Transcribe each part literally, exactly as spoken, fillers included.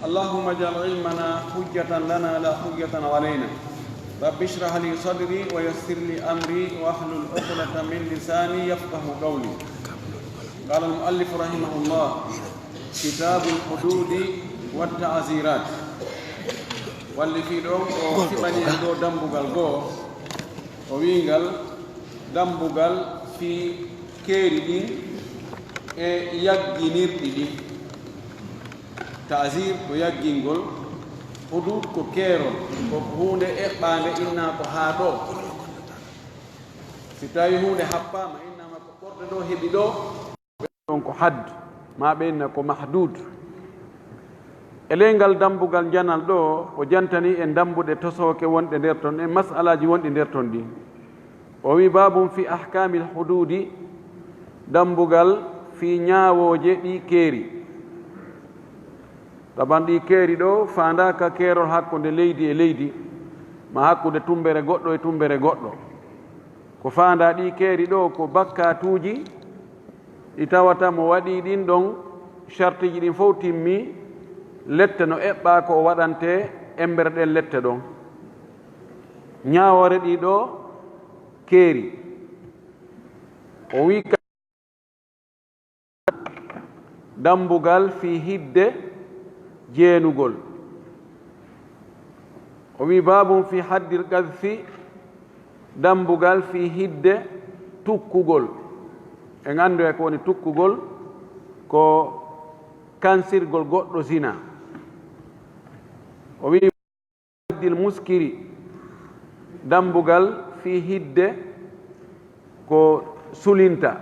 اللهم اجعل علمنا حجة لنا لا حجة علينا. رب اشرح لي صدري ويسر لي أمري واحلل عقدة من لساني يفقه قولي. قال المؤلف رحمه الله: كتاب الحدود والتعزيرات. Walli fii ɗon o siɓani en ɗo dambugal goo, o wi'ngal dambugal fii keeri ɗin e yagginirɗi ɗin. Ta'zir ko yaggingol, hudud ko keerol, ko huunde eɓɓaande, innaa ko haa ɗo. Si tawii huunde happaama, innama ko ɓorde ɗo heɓi ɗo. Ɗon ko hadd, maa ɓe inna ko mahdud. E ley ngal dambugal njanal ɗo, o jantanii en dambuɗe tosooke wonɗe nder ton, e mas'alaaji wonɗi nder ton ɗin. O wi'i: باب في أحكام الحدود, dambugal fii ñaawooje ɗi keeri. Taban ɗi keeri ɗo faandaaka keerol hakkunde leydi e leydi, maa hakkunde tumbere goɗɗo e tumbere goɗɗo. Ko faandaa ɗi keeri ɗo ko bakkaatuuji ɗi tawata mo waɗii ɗin ɗon, shartiiji ɗin fow timmii, lette no eɓɓaa ko o waɗantee embere ɗen lette ɗon. Ñaawoore ɗi ɗo keeri. O wi'i ka-, dambugal fii hidde jeenugol. O wi'i: باب في حد القذف, dambugal fii hidde tukkugol. En anndu e ko woni tukkugol, ko kansirgol goɗɗo zina. O wi'i: حد المسكر, dambugal fii hidde ko sulinta.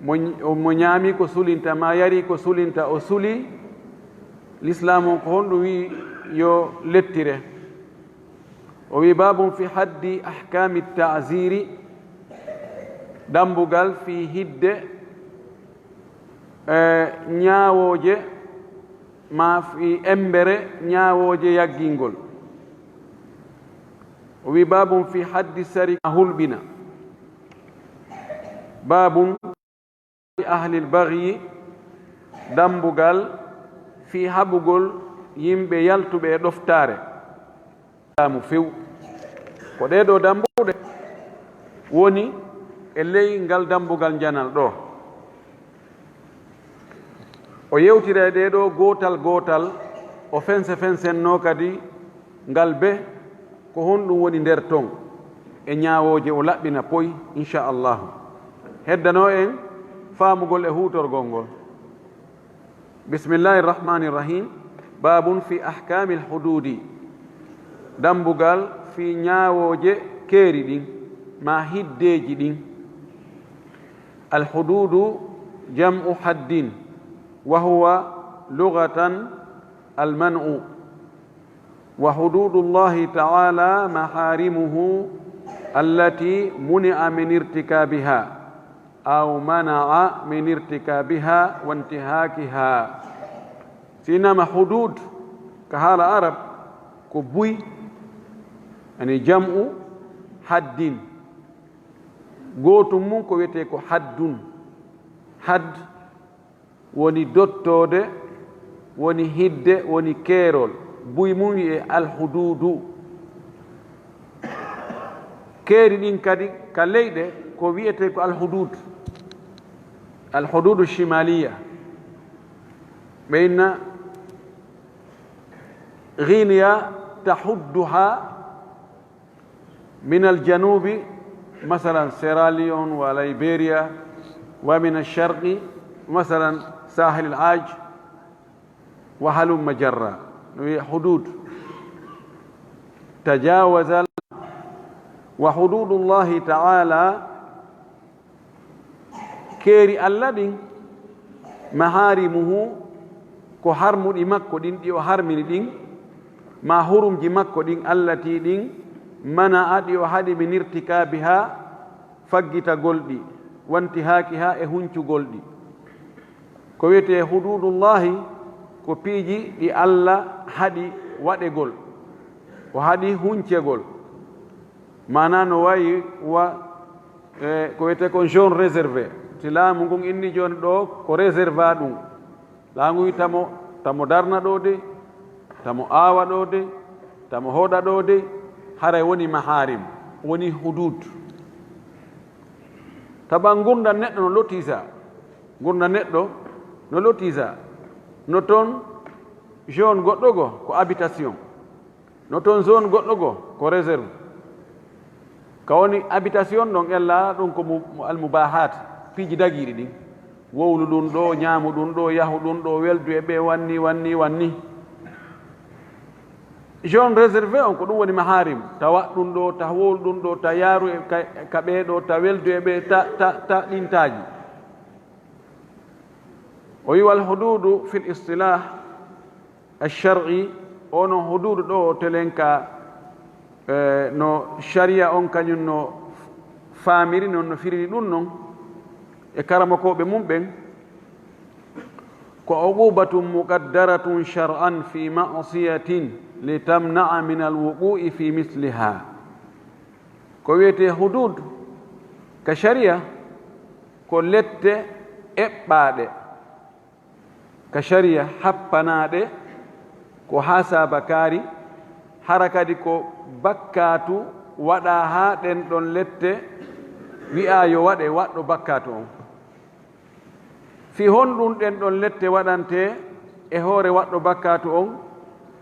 Mo, mo ñaami ko sulinta, maa yari ko sulinta, o suli, Lislaam on ko honɗum wi'i yo lettire? O wi'i: باب في حد أحكام التعزير, dambugal fii hidde, e, ñaawooje, maa fii embere ñaawooje yaggingol. O wi'i: باب في حد السرقة, hulɓina. باب في أهل البغي, dambugal fii haɓugol yimɓe yaltuɓe e ɗoftaare. Laamu few. Ko ɗee ɗoo dambuɗe woni e ley ngal dambugal njanal ɗoo. O yewtira e ɗee ɗoo gootal gootal, o fense fensennoo kadi ngal be ko honɗum woni nder ton e ñaawooje, o laɓɓina poy, inchallahu. Heddanoo en faamugol e huutorgol ngol. Bismillahi rahmani rahim. Babun fi ahkamil hududi. Dambugal fii ñaawooje keeri ɗin, maa hiddeeji ɗin. Alhududu jam'u haddin, wa huwa lugatan alman'u. Wa hududullahi ta'ala maharimuhu allati muni'a min irtikabiha aw mana'a min irtikabiha wa intihakiha. Si innama hudud ka haala Arab ko buy, ani jam'u haddin. Gootum mun ko wiyetee ko haddun. Hadd woni dottoode, woni hidde, woni keerol. Buy mun wi'ee alhuduudu. Keeri ɗin kadi ka leyɗe ko wi'etee ko alhuduud. Alhuduudu shimaliya. Ɓe inna Guinea tahudduha min aljanubi, masalan, Sierra Leone wa Liberia, wa min alsharqi, masalan, Sahel al-Aj, wa halumma jarra. No wi'e hudud. Tajawazal. Wa hududullahi ta'ala, keeri Alla ɗin, maharimuhu, ko harmuɗi makko ɗin, ɗi o harmini ɗin, maa hurumji makko ɗin, allati ɗin, mana'a, ɗi o haɗi, min irtikabiha, faggitagol ɗi, wa intihakiha, e huncugol ɗi. Ko wiyetee hududullahi, ko piiji ɗi Alla haɗi waɗegol, o haɗi huncegol. Maanaa no wayi wa, e, ko wiyetee kon zone réservé. Si laamu ngun inni jooni ɗoo ko réserve ɗum. Laamu witamo Tamo darna ɗo de, tamo aawa ɗo de, tamo hoɗa ɗo de, haray woni maharim, woni hudud. Taba ngurndan neɗɗo no lotisa, ngurndan neɗɗo no lotisa, no ton zone goɗɗo go ko habitation, no ton zone goɗɗo go ko réserve. Ka woni habitation ɗon ella ɗum ko mu-, mu-, almubahat, piiji dagiiɗi ɗin. Wowlu ɗum ɗo, ñaamu ɗum ɗo, yahu ɗum ɗo, weldu e ɓe, wanni, wanni, wanni. Zone réservé on ko ɗum woni maharim, ta waɗ ɗum ɗo, ta wowlu ɗum ɗo, ta yaaru e ka, ka ɓe ɗo, ta weldu e ɓe, ta, ta, ta ɗintaaji. O wi'u al hududu fil istilah al-shar'i, ono hududu ɗo telen ka, eh, no sharia on kañum no faamiri non, no firini ɗum non e karamokooɓe mum ɓen, ko uqubatun muqaddaratun shar'an fi ma'siyatin li tamna'a min al-wuqu'i fi misliha. Ko wiyetee hudud ka sharia, ko lette eɓɓaaɗe ka sharia happanaaɗe ko haa saabakaari, hara kadi ko bakkaatu waɗaa haa ɗen ɗon lette wi'aa yo waɗe waɗɗo bakkaatu on. Fii honɗum ɗen ɗon lette waɗantee e hoore waɗɗo bakkaatu on?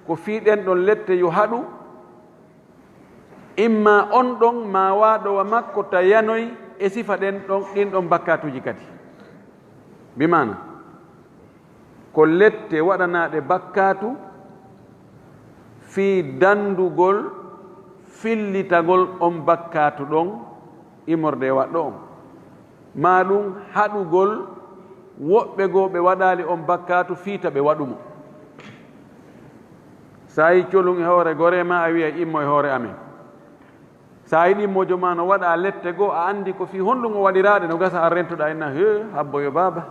Ko fii ɗen ɗon lette yo haɗu, imma on ɗon maa waaɗo wa makko ta yanoy e sifa ɗen ɗon, ɗin ɗon bakkaatuuji kadi. Bi maana, ko lette waɗanaaɗe bakkaatu fii dandugol, fillitagol on bakkaatu ɗon immorde e waɗɗo on. Maa ɗum haɗugol woɓɓe goo ɓe waɗaali on bakkaatu fii ta ɓe waɗu mo. So a yii colun e hoore goree maa, a wi'a immo e hoore amen. So a yiɗi immojo maa no waɗa lette goo, a anndi ko fii honɗum o waɗiraaɗe, no gasa a rentoɗaa inna, "Hee, habbo yo baaba.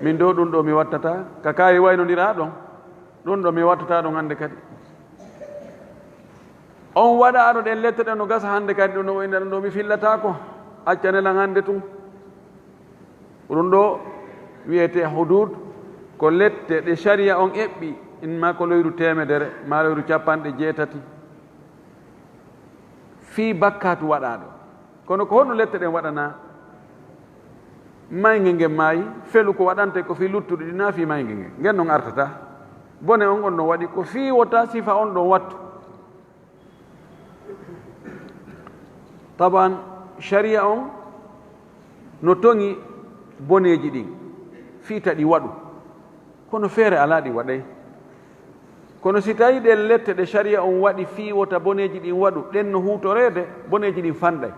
Min ɗoo ɗum ɗoo mi wattataa, ka kaari waynondiraa ɗon, ɗum ɗoo mi wattataa ɗum hannde kadi." On waɗa aɗo ɗen lette ɗen no gasa hannde kadi ɗum no wayna ɗum ɗoo mi fillataako, acca nelan hannde tun. Ɗum ɗoo wiyetee hudud, ko lette ɗe sharia on eɓɓi, imma ko loyru teemedere, maa loyru cappanɗe jeetati, fii bakkaatu waɗaaɗo. Kono ko honno lette ɗen waɗanaa? Maynge ngen maayi, felu ko waɗantee ko fii luttuɗi ɗi naa fii maynge ngen. Ngen non artataa. Bone on on no waɗi ko fii wota sifa on ɗon wattu. Taban, sharia on no toŋi boneeji ɗin, fii ta ɗi waɗu. Kono feere alaa ɗi waɗay. Kono si tawii ɗen lette ɗe sharia on waɗi fii wota boneeji ɗin waɗu, ɗen no huutoreede, boneeji ɗin fanɗay.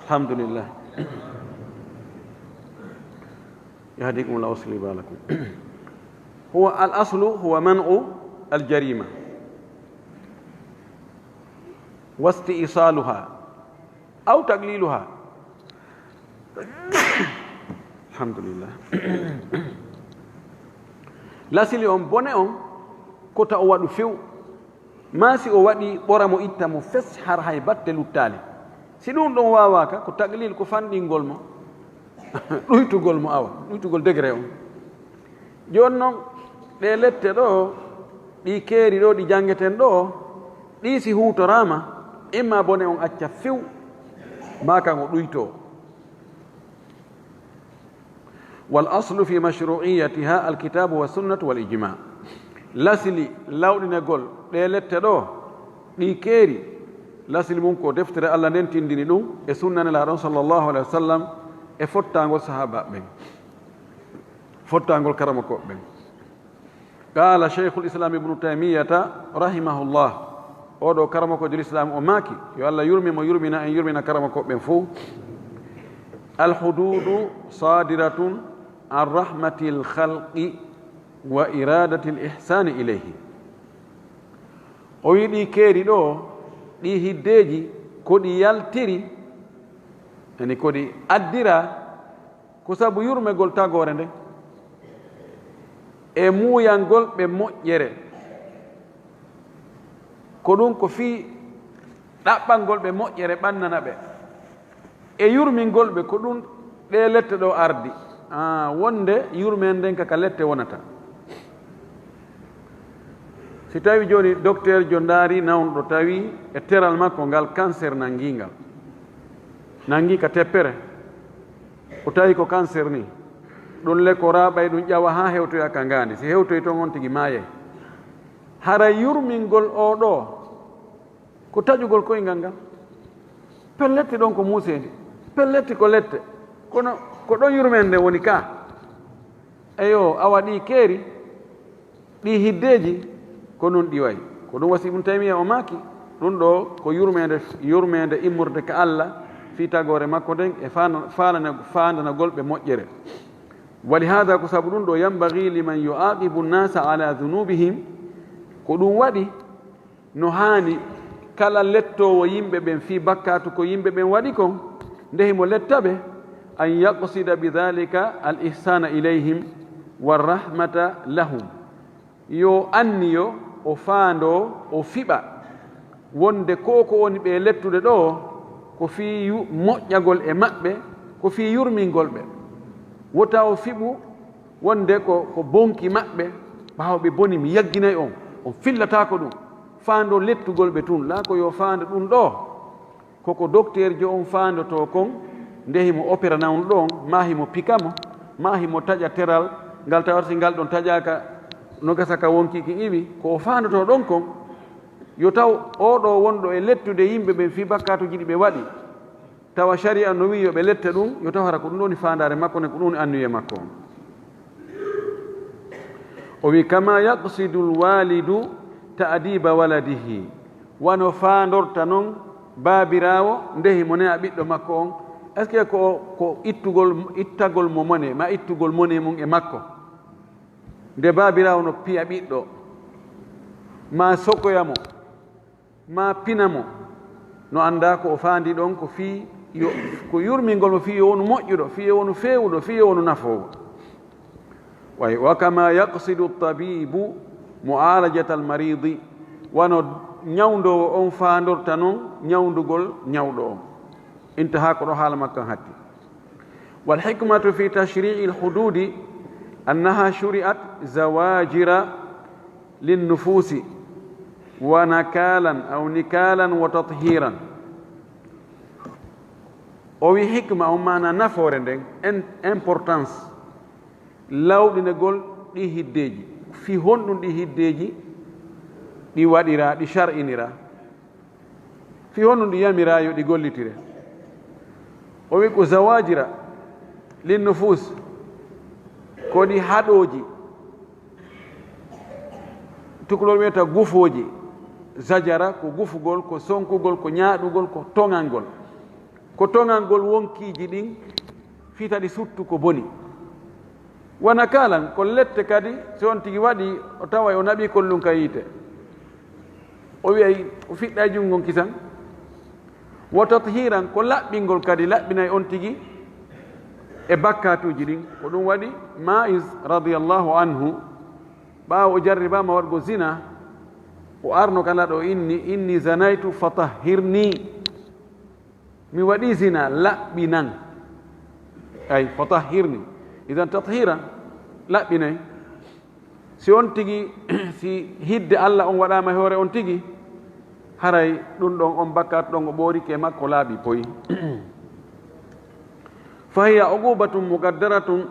Alhamdulillah. Yahdikum Allah wa yuslihu balakum. Huwa al aslu huwa man'u al jarima. Wasti'saluha. Aw taqliluha. Alhamdulillah. Lasili on bone on, ko ta o waɗu few. Maa si o waɗi ɓora mo itta mo fes har hay batte luttaali. Si ɗum ɗon waawaaka, ko taqlil, ko fanɗingol mo, ɗuytugol mo awa, ɗuytugol degré on. Jooni non, ɗee lette ɗoo, ɗii keeri ɗoo, ɗi janngeten ɗoo, ɗii si huutoraama, imma bone on acca few, maa kan o ɗuytoo. Wal aslu fi mashru'iyatiha al kitabu wa sunnatu wal ijma. Lasili lawɗinegol ɗee lette ɗoo, ɗii keeri, lasili mum ko deftere Allah nden tindini ɗum, e sunna Nelaaɗo on sallallahu alaihi wasallam, e fottaangol sahaabaaɓe ɓen, fottaangol karamokooɓe ɓen. Qala Shaykhul Islam Ibnu Taymiyata rahimahullah, oo ɗoo karamokoojo Lislaam o maaki, yo Allah yurme mo, yurmina en, yurmina karamokooɓe ɓen fow, al hududu sadiratun an rahmatil khalqi wa iradatil ihsani ilayhi. O wi'i ɗii keeri ɗoo, ɗii hiddeeji, ko ɗi yaltiri, yani ko ɗi addira, ko sabu yurmegol tagoore nden e muuyangol ɓe moƴƴere. Ko ɗum ko fii ɗaɓɓangol ɓe moƴƴere ɓannana ɓe, e yurmingol ɓe, ko ɗum Ɗee lette ɗo ardi, ah, wonde yurmeende nden ka, ka lette wonata. Si tawi jooni dokteer jo ndaari nawɗo, tawi e teral makko ngal cancer nanngi ngal, nanngi ka teppere, o tawi ko cancer ni, ɗum lekkoraa ɓay ɗum ƴawa haa hewtoya ka ngaandi. Si hewtoyi toon on tigi maayay. Haray yurmingol oo ɗoo ko taƴugol koyngal ngal. Pelletti ɗon ko muuseendi, pelletti ko lette, kono ko ɗon yurmeende nden woni ka. Eyo, awa ɗi keeri, ɗi hiddeeji, ko non ɗi wayi. Ko ɗum wasi Ibn Taymiya o maaki, ɗum ɗo ko yurmeende, yurmeende immorde ka Allah, fii tagoore makko nden e faana-, faalana-, faandanagol ɓe moƴƴere. Wa li haada, ko sabu ɗum ɗo, yanbaghi liman yu'aqibu nnasa ala dhunubihim, ko ɗum waɗi no haani kala lettoowo yimɓe ɓen fii bakkaatu ko yimɓe ɓen waɗi kon, nde himo letta ɓe, an yaqsida bi dhalika al ihsana ilayhim wa rahmata lahum. Yo anniyo, o faandoo, o fiɓa wonde ko ko woni ɓe lettude ɗoo, ko fii yu-, moƴƴagol e maɓɓe, ko fii yurmingol ɓe. Wota o fiɓu wonde ko, ko bonki maɓɓe, ɓaawo ɓe boni, mi yagginay on, on fillataako ɗum. Faandoo lettugol ɓe tun, laa ko yo faando ɗum ɗoo. Koko dokteerjo on faandotoo kon, nde himo opera nawnuɗo on, maa himo pika mo, maa himo taƴa teral ngal, tawata si ngal ɗon taƴaaka, no gasa ka wonkii kin iwi, ko o faandotoo ɗon kon, yo taw oo ɗoo wonɗo e lettude yimɓe ɓen fii bakkaatuuji ɗi ɓe waɗi, tawa shari'a no wi'i yo ɓe letta ɗum, yo taw hara ko ɗum ɗon woni faandaare makko nden, ko ɗum woni anniye makko on. O wi, kama yaqsidu lwalidu ta'diba waladihi, wano faandorta non baabiraawo nde himo ne'a ɓiɗɗo makko on. Est-ce que ko, ko ittugol, ittagol mo mone, ma ittugol mone mum e makko? Nde baabiraawo no piya ɓiɗɗo, ma sokoya mo, ma pina mo, no anndaa ko o faandi ɗon ko fii yo, ko yurmingol mo fii yo wonu moƴƴuɗo, fii yo wonu feewuɗo, fii yo wonu nafoowo. Way, wa kama yaqsidu tabibu mu'alajata almaridi, wano ñawndoowo on faandorta non ñawndugol ñawɗo on. Intaha, ko ɗo haala makko on hatti. Wal hikmatu fi tashri'i al hududi annaha shuri'at zawajira lin nufusi wa nakalan aw nikalan wa tathiran. O wi hikma on, maana nafoore nden, en, importance, lawɗinegol ɗi hiddeeji. Fii honɗum ɗi hiddeeji ɗi waɗiraa, ɗi shar'iniraa? Fii honɗum ɗi yamiraa yo ɗi gollitire? O wi ko zawajira lin nufus, ko ɗi haɗooji. Tukulol wiyata gufooji. Zajara ko gufugol, ko sonkugol, ko ñaaɗugol, ko toŋangol. Ko toŋangol wonkiiji ɗin, fii ta ɗi suttu ko boni. Wa nakalan, ko lette kadi, si on tigi waɗi, o taway o naɓii kollum ka yiite. O wi'ay, o fiɗɗay junngo on kisan. Wa tathiran, ko laɓɓingol kadi, laɓɓinay on tigi e bakkaatuuji ɗin. Ko ɗum waɗi Ma'iz radiyallahu anhu, ɓaawo o jarribaama waɗgo zina, o arno ka Nulaaɗo, inni, inni zanaytu fatahhirni. Mi waɗii zina, laɓɓinan. Ay, fatahhirni. Idan tathira, laɓɓinay. Si on tigi, si hidde Allah on waɗaama e hoore on tigi, haray ɗum ɗon, on bakkaatu ɗon o ɓoorike e makko, laaɓi poy. Fahiya uqubatun muqaddaratun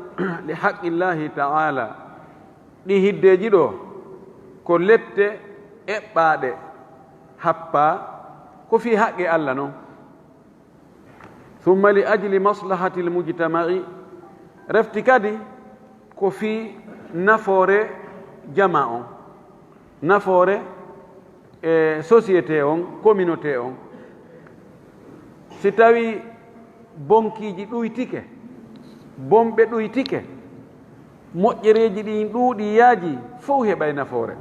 li haqqillahi ta'ala. Ɗi hiddeeji ɗo, ko lette eɓɓaaɗe, happaa, ko fii haqqe Allah non. Summa li ajli maslahati lmujtama'i, refti kadi ko fii nafoore jamaa on, nafoore e société on, communauté on. Si tawi bonkiiji ɗuytike, bonɓe ɗuytike, moƴƴereeji ɗin ɗuuɗi, yaaji, fow heɓay nafoore.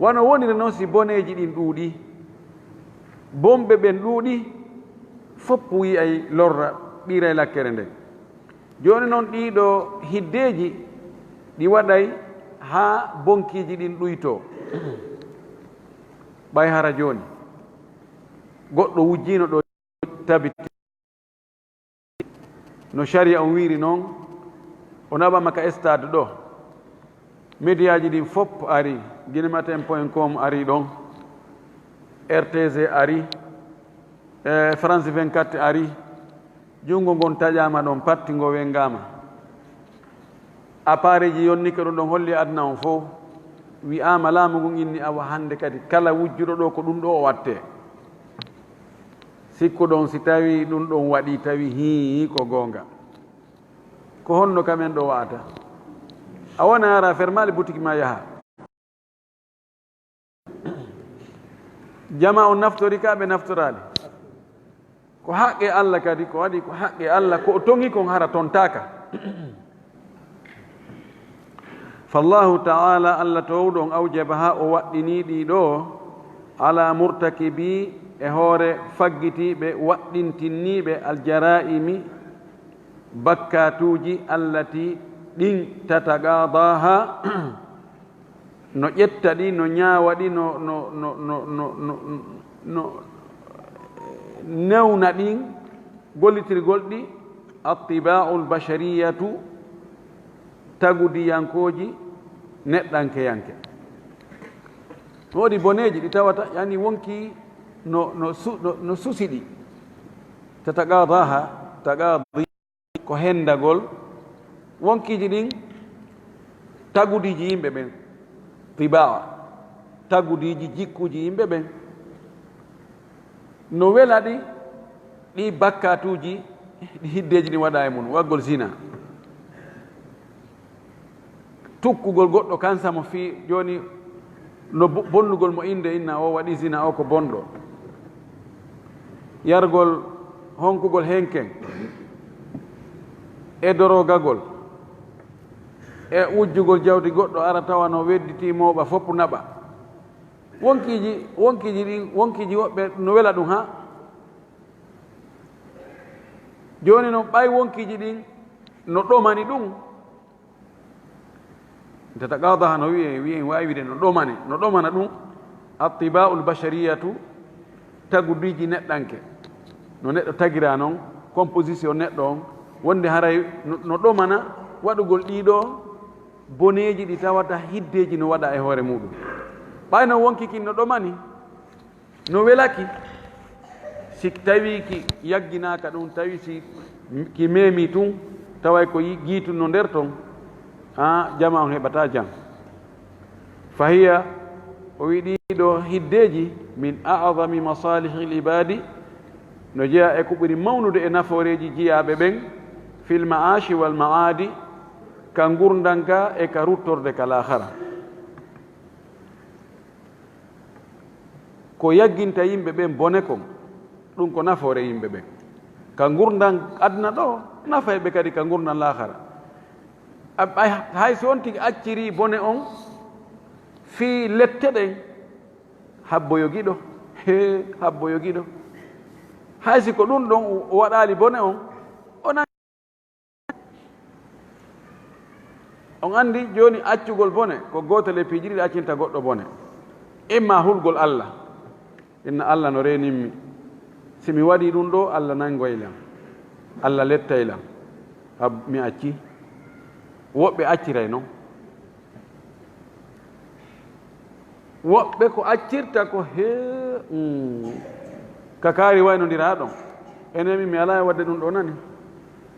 Wano woniri non si boneeji ɗin ɗuuɗi, bonɓe ɓen ɗuuɗi, foppu yi'ay lorra, ɓiiray lakkere nden. Jooni non ɗii ɗoo hiddeeji ɗi waɗay haa bonkiiji ɗin ɗuytoo. Ɓay hara jooni goɗɗo wujjiino ɗo tabiti. No shari'a on wiiri non, o naɓama ka stade ɗo. Mediyaaji ɗin fop ari, guinematin point com ari ɗon, R T G ari, e France vingt-quatre ari, junngo ngon taƴaama ɗon, patti ngo wenngaama. Appareil ji yonnike ɗon, ɗon holli aduna on fof, wi'aama laamu ngun inni awa hannde kadi kala wujjuɗo ɗo ko ɗum ɗo o watte. Sikkuɗon si tawi ɗum ɗon waɗi, tawi hii ko goonga. Ko honno kamen ɗo wa'ata? A wona yara fermaali boutique ma yaha. Jama on naftori ka ɓe naftoraali. Ko haqqe Allah kadi, ko waɗi ko haqqe Allah, ko o tongi kon hara tontaaka. Fallahu ta'ala, Allah towɗo on, awjabaha, o waɗɗini ɗi ɗo, ala murtakibi, e hoore faggitiiɓe, waɗɗintinniiɓe aljara'imi, bakkatuuji, allati, ɗin, tataqadaha, no ƴetta ɗi, no ñaawa ɗi, no, no, no, no, no, no, no newna ɗin gollitirgol ɗi, attiba'ul bashariyatu, tagudiyankooji neɗɗankeyanke. Woodi boneeji ɗi tawata, yani, wonki no, no su-, no, no susi ɗi. Tataqadaha, taqadi. Ko hendagol wonkiiji ɗin, tagudiiji yimɓe ɓen, tibaa, tagudiiji jikkuuji yimɓe ɓen. No wela ɗi, ɗi bakkatuuji, ɗi hiddeeji ɗin waɗa e mun, waggol zina. Tukkugol goɗɗo kansa mo fii jooni no bo-, bonnugol mo innde, inna o waɗi zina, o ko bonɗo. Yargol, honkugol henken, e dorogagol, e wujjugol jawdi goɗɗo, ara tawa no wedditi mooɓa fof naɓa. Wonkiiji, wonkiiji ɗin, wonkiiji woɓɓe no wela ɗum ha. Jooni non, ɓay wonkiiji ɗin no ɗomani ɗum, tataqadaha no wi'e, wi'e, waawi wi'ude no ɗomani, no ɗomana ɗum, attiba'ul bashariyatu, tagudiiji neɗɗanke. No neɗɗo tagira non, composition neɗɗo on, wonde haray no, no ɗomana waɗugol ɗiɗo boneeji ɗi tawata hiddeeji no waɗa e hoore muɗum. Ɓay no wonki kin no ɗomani, no welaki, si tawi ki yagginaaka ɗum, tawi si ki memi tun, taway ko yi-, giitu no nder ton, a, jama on heɓata jam. Fahiya, o wi'i ɗiɗo hiddeeji, min a'zami masalihil ibadi, no jeya e ko ɓuri mawnude e nafooreeji jiyaaɓe ɓen, fil ma'ashi wal ma'adi, ka ngurndan ka e ka ruttorde ka laakhara. Ko yagginta yimɓe ɓen bone kon, ɗum ko nafoore yimɓe ɓen. Ka ngurndan aduna ɗo, nafay ɓe kadi ka ngurndan laakhara. A, ay, hay so on tigi acciri bone on fii lette ɗen, habbo yo giɗo, hee, habbo yo giɗo. Hay si ko ɗum ɗon o waɗaali bone on, o nan-, on anndi jooni accugol bone ko gootel e piiji ɗiɗi accinta goɗɗo bone. Imma hulgol Allah. Inna Allah no reenimmi. Si mi waɗii ɗum ɗo, Allah nanngoy lan. Allah lettay lan. Hab-, mi acci. Woɓɓe acciray non. Woɓɓe ko accirta ko hee, mm, ka kaari waynondiraa ɗon. Enen mi, mi alaa e waɗde ɗum ɗo nani.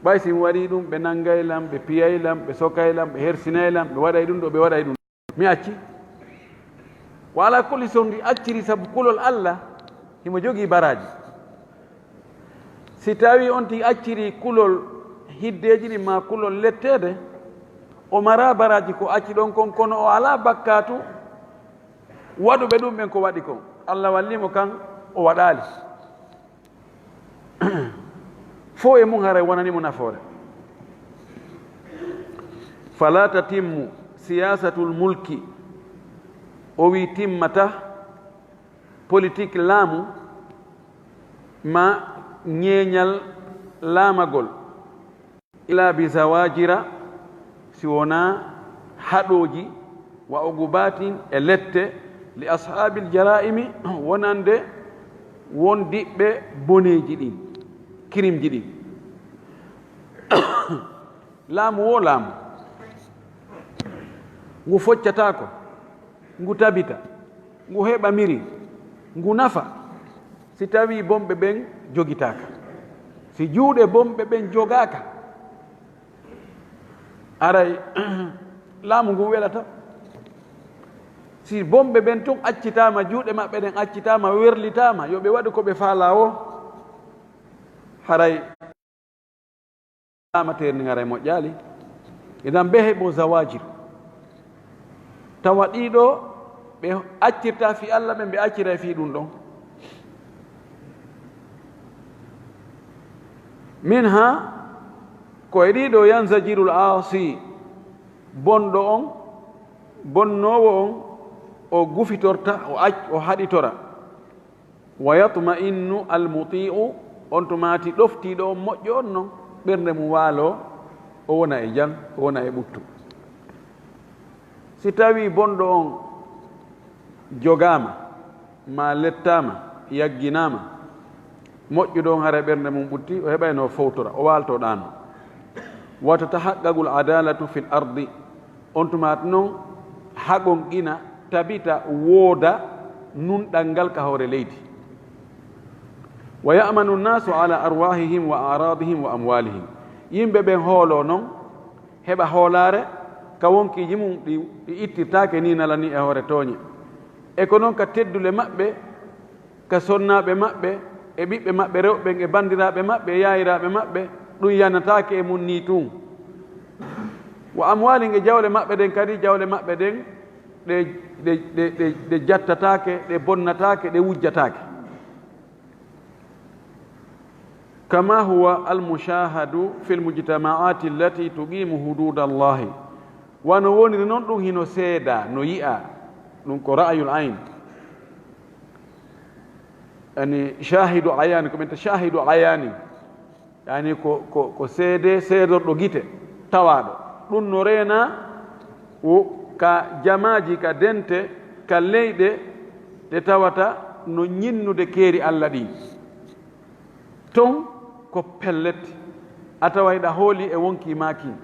Ɓay si mi waɗii ɗum, ɓe nanngay lan, ɓe piyay lan, ɓe sokay lan, ɓe hersinay lan, ɓe waɗay ɗum ɗo, ɓe waɗay ɗum. Mi acci. Wa ala kulli, so ndi acciri sabu kulol Allah, himo jogii baraaji. Si tawii on tigi acciri kulol hiddeeji ɗin maa kulol letteede, o maraa baraaji ko acci ɗon kon, kono o alaa bakkaatu waɗuɓe ɗum ɓen ko waɗi kon. Allah wallii mo kan, o waɗaali. Fow e mun haray wonani mo nafoore. Fala tatimmu siyasatul mulki, o wi timmata politik laamu ma ñeeñal laamagol. Illa bi zawajira, si wonaa haɗooji wa ugubatin e lette, li ashaabil jaraa'imi, wonande wondiɓɓe boneeji ɗin, kirimji ɗin. Laamu wo laamu, ngu foccataako, ngu tabita, ngu heɓa miri, ngu nafa, si tawii bonɓe ɓen jogitaaka, si juuɗe bonɓe ɓen jogaaka, aray laamu ngun welata. Si bonɓe ɓen tun accitaama, juuɗe maɓɓe ɗen accitaama, werlitaama, yo ɓe waɗu ko ɓe faalaa woo, haray amateur ni ngaray moƴƴaali. Idan ɓe heɓo zawajir. Tawa ɗiɗo ɓe accirta fii Alla ɓen, ɓe accira fii ɗun ɗon. Minha, ko e ɗiɗo yanzajirul aasi, bonɗo on, bonnoowo on, o gufitorta, o ac-, o haɗitora. Wa yatma'innu almuti'u, on tumaati ɗoftiiɗo on moƴƴo on non, ɓernde mum waaloo, o wona e jam, o wona e ɓuttu. Si tawii bonɗo on jogaama, maa lettaama, yagginaama, moƴƴuɗo on haray ɓernde mum ɓutti, o heɓay no fowtora, o waaltoo ɗaano. Wa tatahaqqaqul adalatu fil ardi, on tumaati non haqqon ina tabita, wooda nunɗal ngal ka hoore leydi. Wa ya'manu nnaasu ala arwahihim wa aradihim wa amwalihim. Yimɓe ɓen hooloo non, heɓa hoolaare ka wonkiiji mum ɗi, ɗi ittirtaake ni nala ni e hoore tooñe. E ko non ka teddule maɓɓe, ka sonnaaɓe maɓɓe, e ɓiɓɓe maɓɓe rewɓe ɓen, e banndiraaɓe maɓɓe, e yaayiraaɓe maɓɓe, ɗum yanataake e mum nii tun. Wa amwaalihim, e jawle maɓɓe ɗen kadi, jawle maɓɓe ɗen, ɗe, ɗe, ɗe, ɗe, ɗe jattataake, ɗe bonnataake, ɗe wujjataake. Kama huwa almushahadu fi lmujtamaati allati tuqimu hududa Allahi. Wano woniri non, ɗum hino seedaa, no yi'aa, ɗum ko ra'yul ayn. Yani, shahidu ayani, ko ɓen ta shahidu ayani. Yani, ko, ko, ko seede, seedorɗo gite, tawaaɗo. Ɗum no reenaa wo ka jamaaji, ka dente, ka leyɗe ɗe tawata no ñinnude keeri Alla ɗin. Ton ko pellet, a tawa hiɗa hooli e wonkii maa kin.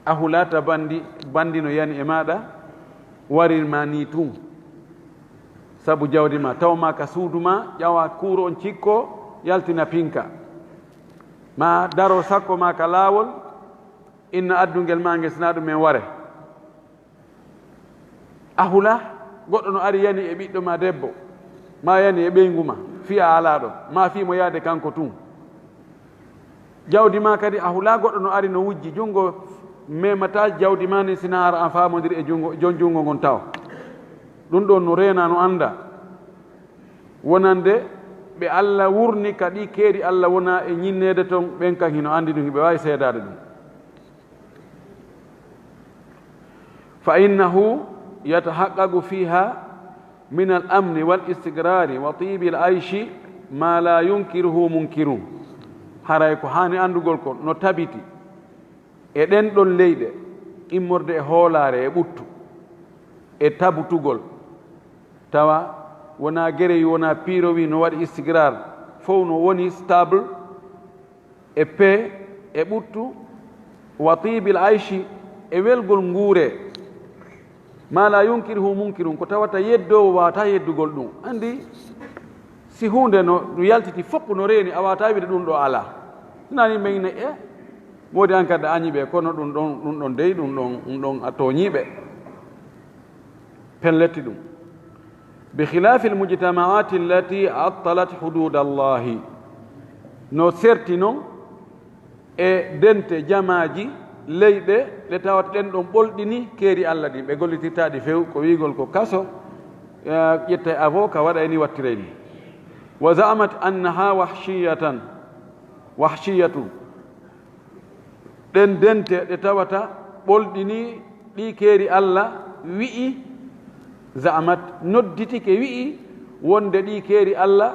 A hulaata bandi, bandi no yani e maaɗa, warir ma nii tun. Sabu jawdi maa, taw maa ka suudu maa, ƴawa kuuru on cikko, yaltina pinka. Maa daro sakko maa ka laawol, inna addungel maa ngel, sinaa ɗum en ware. A hula, goɗɗo no ari yani e ɓiɗɗo ma debbo, ma yani e ɓeyngu ma, fii a alaa ɗon, ma fii mo yaade kanko tun. Jawdi ma kadi a hula, goɗɗo no ari no wujji, jungo memata jawdi ma ni, sina ara an faamondiri e jungo, jon jungo ngon taw. Ɗum ɗon no reena, no anda. Wonande ɓe Alla wurni ka ɗi keeri Alla wona e ñinneede ton, ɓen kan hino andi ɗum, hiɓe waawi seedaade ɗum. Fa innahu yatahaqqaqu fiha min al amni wal istiqrari wa tibi al ayshi ma la yunkiruhu munkirun. Haray ko haani andugol kon no tabiti e ɗen ɗon leyɗe, immorde e hoolaare, e ɓuttu, e tabutugol, tawa wona gerewi, wona piirowi, no waɗi istiqrar, fow no woni stable, e pee, e ɓuttu, wa tibil ayshi, e welgol nguure, ma la yunkiruhu munkirun, ko tawata yeddoowo waawata yeddugol ɗum. Anndi, si huunde no, no yaltiti, fof no reeni, a waawata wiide ɗum ɗo alaa. Sinani men ne, e, woodi an kadi a añi ɓe, kono ɗum ɗon, ɗum ɗon dey, ɗum ɗon, ɗum ɗon a tooñii ɓe. Pelletti ɗum. Bi khilafil mujtamaati allati attalat hududallahi. No serti non e dente jamaaji, leyɗe, ɗe tawata ɗen ɗon ɓolɗini keeri Alla ɗin. Ɓe gollitirta ɗi few, ko wiigol ko kaso, eh, ƴetta e avocat, waɗa e ni, wattira e ni. Wa za'amat annaha wahshiyatan, wahshiyatun. Ɗen dente ɗe tawata ɓolɗini ɗi keeri Alla, wi'i, za'amat, nodditike, wi'i wonde ɗi keeri Alla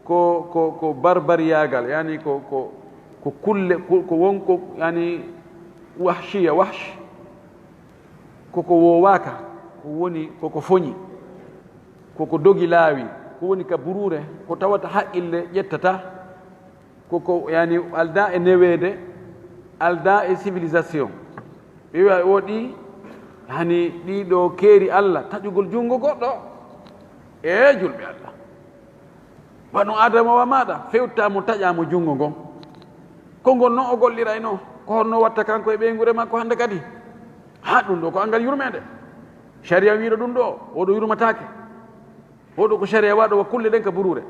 ko, ko, ko barbariyaagal, yani ko, ko, ko kulle, ko, ko won ko, yani wahshiya, wahsh, ko ko woowaaka, ko woni ko ko foñi, ko ko dogi laawi, ko woni ka buruure, ko tawata haqqille ƴettata. Ko, ko, yani, aldaa e neweede, Aldaa e civilisation. Ɓe wiya o ɗi, hani ɗiɗo keeri Allah, taƴugol junngo goɗɗo. E julɓe Allah. Wano Adama wa maaɗa, fewta mo taƴa mo junngo ngon. Ko ngol non o gollirayno, ko honno watta kanko e ɓeynguure makko hannde kadi? Ha ɗum ɗo ko anngal yurmeende. Sharia wiiɗo ɗum ɗo, oɗo yurmataake. Oɗo ko sharia waɗo wa kulle ɗen ka buruure.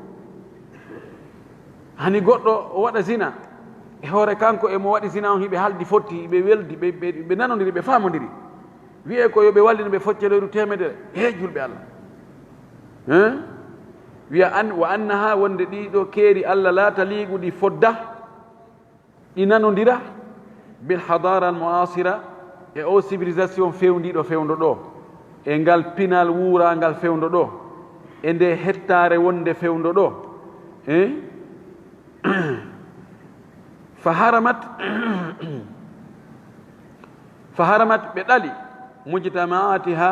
Hani goɗɗo o waɗa zina, e hoore kanko e mo waɗi zina on hiɓe haldi fotti, ɓe weldi, ɓe, ɓe, ɓe nanodiri, ɓe famodiri. Wi'e ko yo ɓe wallino ɓe focce leyru temedere. He julɓe Allah. Hein? Wiya an, wa annaha wonde ɗiɗo keeri Allah laata liigu ɗi fodda, ɗi nanodira bil hadara al muasira e o civilisation fewndiɗo fewndo ɗo, e ngal pinal wuurangal fewndo ɗo, e nde hettare wonde fewndo ɗo. Hein? Fa haramat, fa haramat ɓe ɗali mujtamaatiha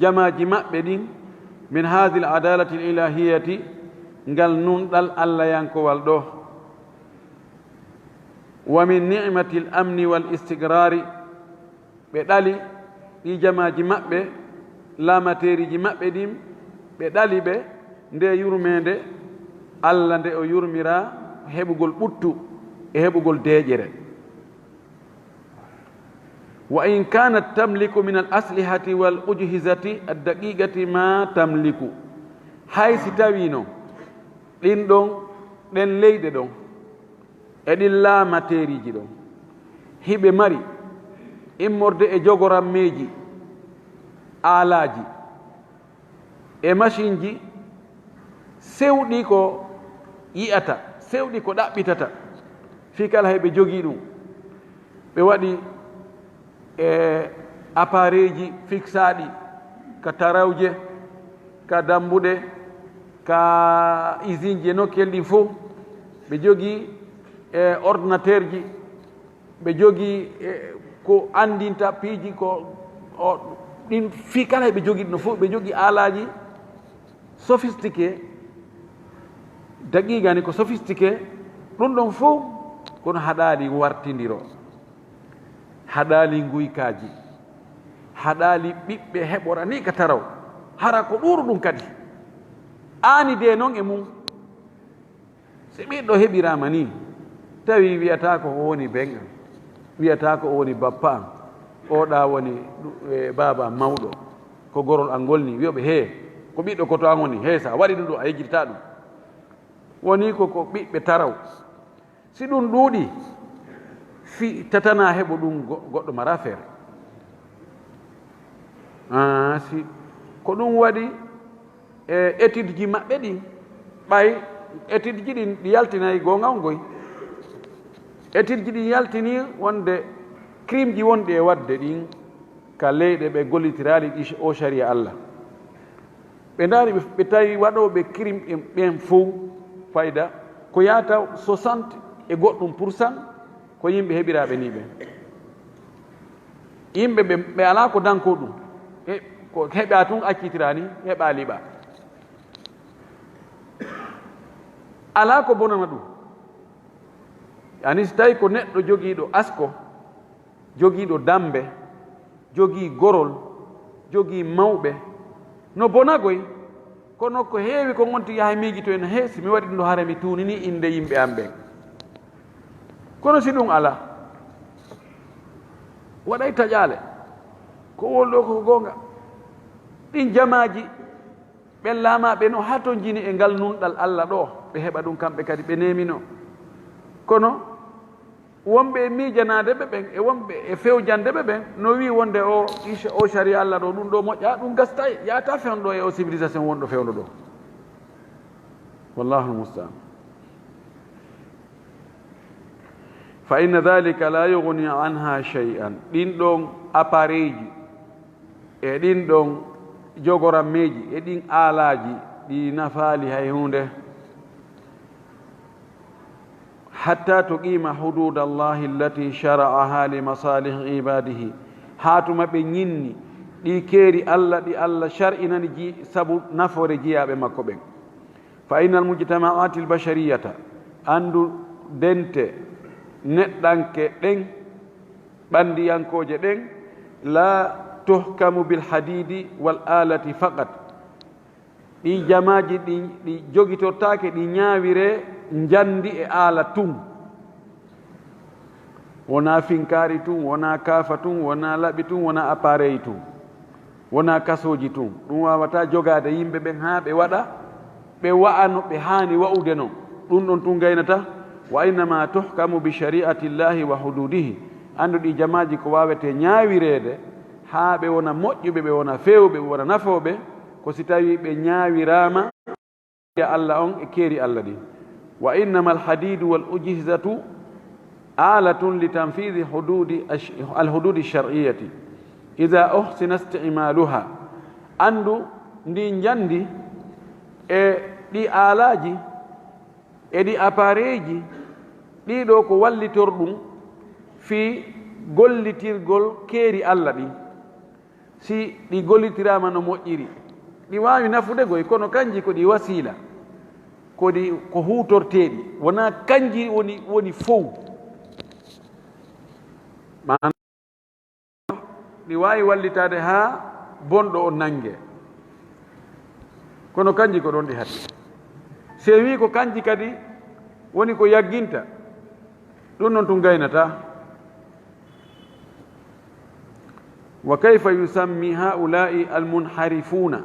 jamaaji maɓɓe ɗin min haadil adalatil ilahiyati ngal nunɗal allayankowal ɗo wa min ni'matil amni wal istiqrari ɓe ɗali ɗi jamaaji maɓɓe laamateeriji maɓɓe ɗin ɓe ɗali ɓe nde yurmeende Allah nde o yurmira heɓugol ɓuttu e heɓugol deeƴere. Wa in kanat tamliku min al aslihati wal ujhizati addaqiqati ma tamliku, hay si tawino ɗin ɗon ɗen leyɗe ɗon e ɗin laamateeriji ɗon hiɓe mari immorde e jogorammeeji aalaaji e masinji sewɗi ko yi'ata, sewɗi ko ɗaɓɓitata, fii kala heɓe jogii ɗum. Ɓe waɗi e apareeji fiksaaɗi ka tarawje, ka dambuɗe, ka isinji e nokkel ɗin fof. Ɓe jogii e ordinateurji, ɓe jogii e ko anndinta piiji ko o, ɗin fii kala heɓe jogii ɗum fof, ɓe jogii aalaaji sophistiqué, daqiiqa ni ko sophistiqué, ɗum ɗon fof kono haɗaali wartindiro, haɗaali nguykaaji, haɗaali ɓiɓɓe heɓora ni ka taraw, hara ko ɗuuru ɗum kadi. Aani de noon e mum. Si ɓiɗɗo heɓiraama nii, tawi wiyata ko o woni ben am, wiyata ko o woni bappa am, oɗa woni ɗu-, e baaba am mawɗo, ko gorol am ngol nii, wiyoɓe, "Hee, ko ɓiɗɗo ko to an woni, hee, so a waɗi ɗum ɗo, a yejjitata ɗum." Woni ko, ko ɓiɓɓe taraw. Si ɗum ɗuuɗi, fi tatana heɓo ɗum go-, goɗɗo mara feere. Ah, si ko ɗum waɗi, e étude ji maɓɓe ɗin, ɓay étude ji ɗin ɗi yaltinay goonga on goy. Étude ji ɗin yaltini wonde crime ji wonɗi e waɗde ɗin ka leyɗe ɓe gollitiraali ɗi o sharia Allah. Ɓe ndaari ɓe, ɓe tawi waɗooɓe crime ɗin ɓen fow fayda ko yaata soixante e goɗɗum pour cent ko yimɓe heɓiraaɓe nii ɓen. Yimɓe ɓe, ɓe alaa ko dankoo ɗum. E ko heɓa tun accitira ni, heɓa liɓa. Alaa ko bonana ɗum. Ani si tawi ko neɗɗo jogiiɗo asko, jogiiɗo dammbe, jogii gorol, jogii mawɓe, no bonagoy, kono ko heewi ko ngonti yaha miijito en, "He, si mi waɗi ɗum ɗo hara mi tuunini innde yimɓe am ɓen." Kono si ɗum alaa, waɗay taƴaale. Ko wol ɗo ko goonga. Ɗin jamaaji, ɓen laamaaɓe no hatonjini e ngal nunɗal Alla ɗo, ɓe heɓa ɗum kamɓe kadi, ɓe neemino. Kono wonɓe e miijanaade ɓe ɓen, e wonɓe e fewjande ɓe ɓen, no wi'i wonde o, o sharia Alla ɗo, ɗum ɗo moƴƴa, ɗum gastay, yaata fewndo e o civilisation wonɗo fewndo ɗo. Wallahul musta'an. Fa inna dhalika la yughni anha shay'an. Ɗin ɗon appareilji, e ɗin ɗon jogorammeeji, e ɗin aalaaji, ɗi nafaali hay huunde. Hatta tuqima hududallahi allati shara'aha li masalih ibadihi. Haa tuma ɓe ñinni ɗi keeri Alla, ɗi Alla shar'inani ji-, sabu nafoore jiyaaɓe makko ɓen. Fa innal mujtama'atil bashariyata, anndu dente neɗɗanke ɗen, ɓanndiyankooje ɗen, la tuhkamu bil hadidi wal alati faqat. Ɗi jamaaji ɗi, ɗi jogitortaake, ɗi ñaawiree njandi e aala tun. Wonaa finkaari tun, wonaa kaafa tun, wonaa laɓi tun, wonaa appareeyi tun, wonaa kasooji tun. Ɗum waawataa jogaade yimɓe ɓen haa ɓe waɗa, ɓe wa'a no ɓe haani wa'ude non. Ɗum ɗon tun gaynata. Wa innama tuhkamu bi shari'ati llahi wa hududihi. Anndu ɗi jamaaji ko waawetee ñaawireede haa ɓe wona moƴƴuɓe, ɓe wona feewɓe, ɓe wona nafooɓe, ko si tawii ɓe ñaawiraama e Allah on e keeri Allah ɗin. Wa innama alhadidu wal ujhizatu alatun li tanfidi hududi ash-, alhududi shar'iyyati idha uhsina isti'maluha. Anndu ndi njandi e ɗi aalaaji e ɗi apareeji, ɗii ɗoo ko wallitorɗum fii gollitirgol keeri Allah ɗin. Si ɗi gollitiraama no moƴƴiri, ɗi waawi nafude goy, kono kanji ko ɗi wasiila, ko ɗi, ko huutorteeɗi, wonaa kanji woni, woni fow. Maana, ɗi waawi wallitaade haa bonɗo on nanngee. Kono kanji ko ɗon ɗi hatti. Si en wii ko kanji kadi woni ko yagginta, ɗum non tun gaynataa. Wa kayfa yusammi haula'i almunharifuna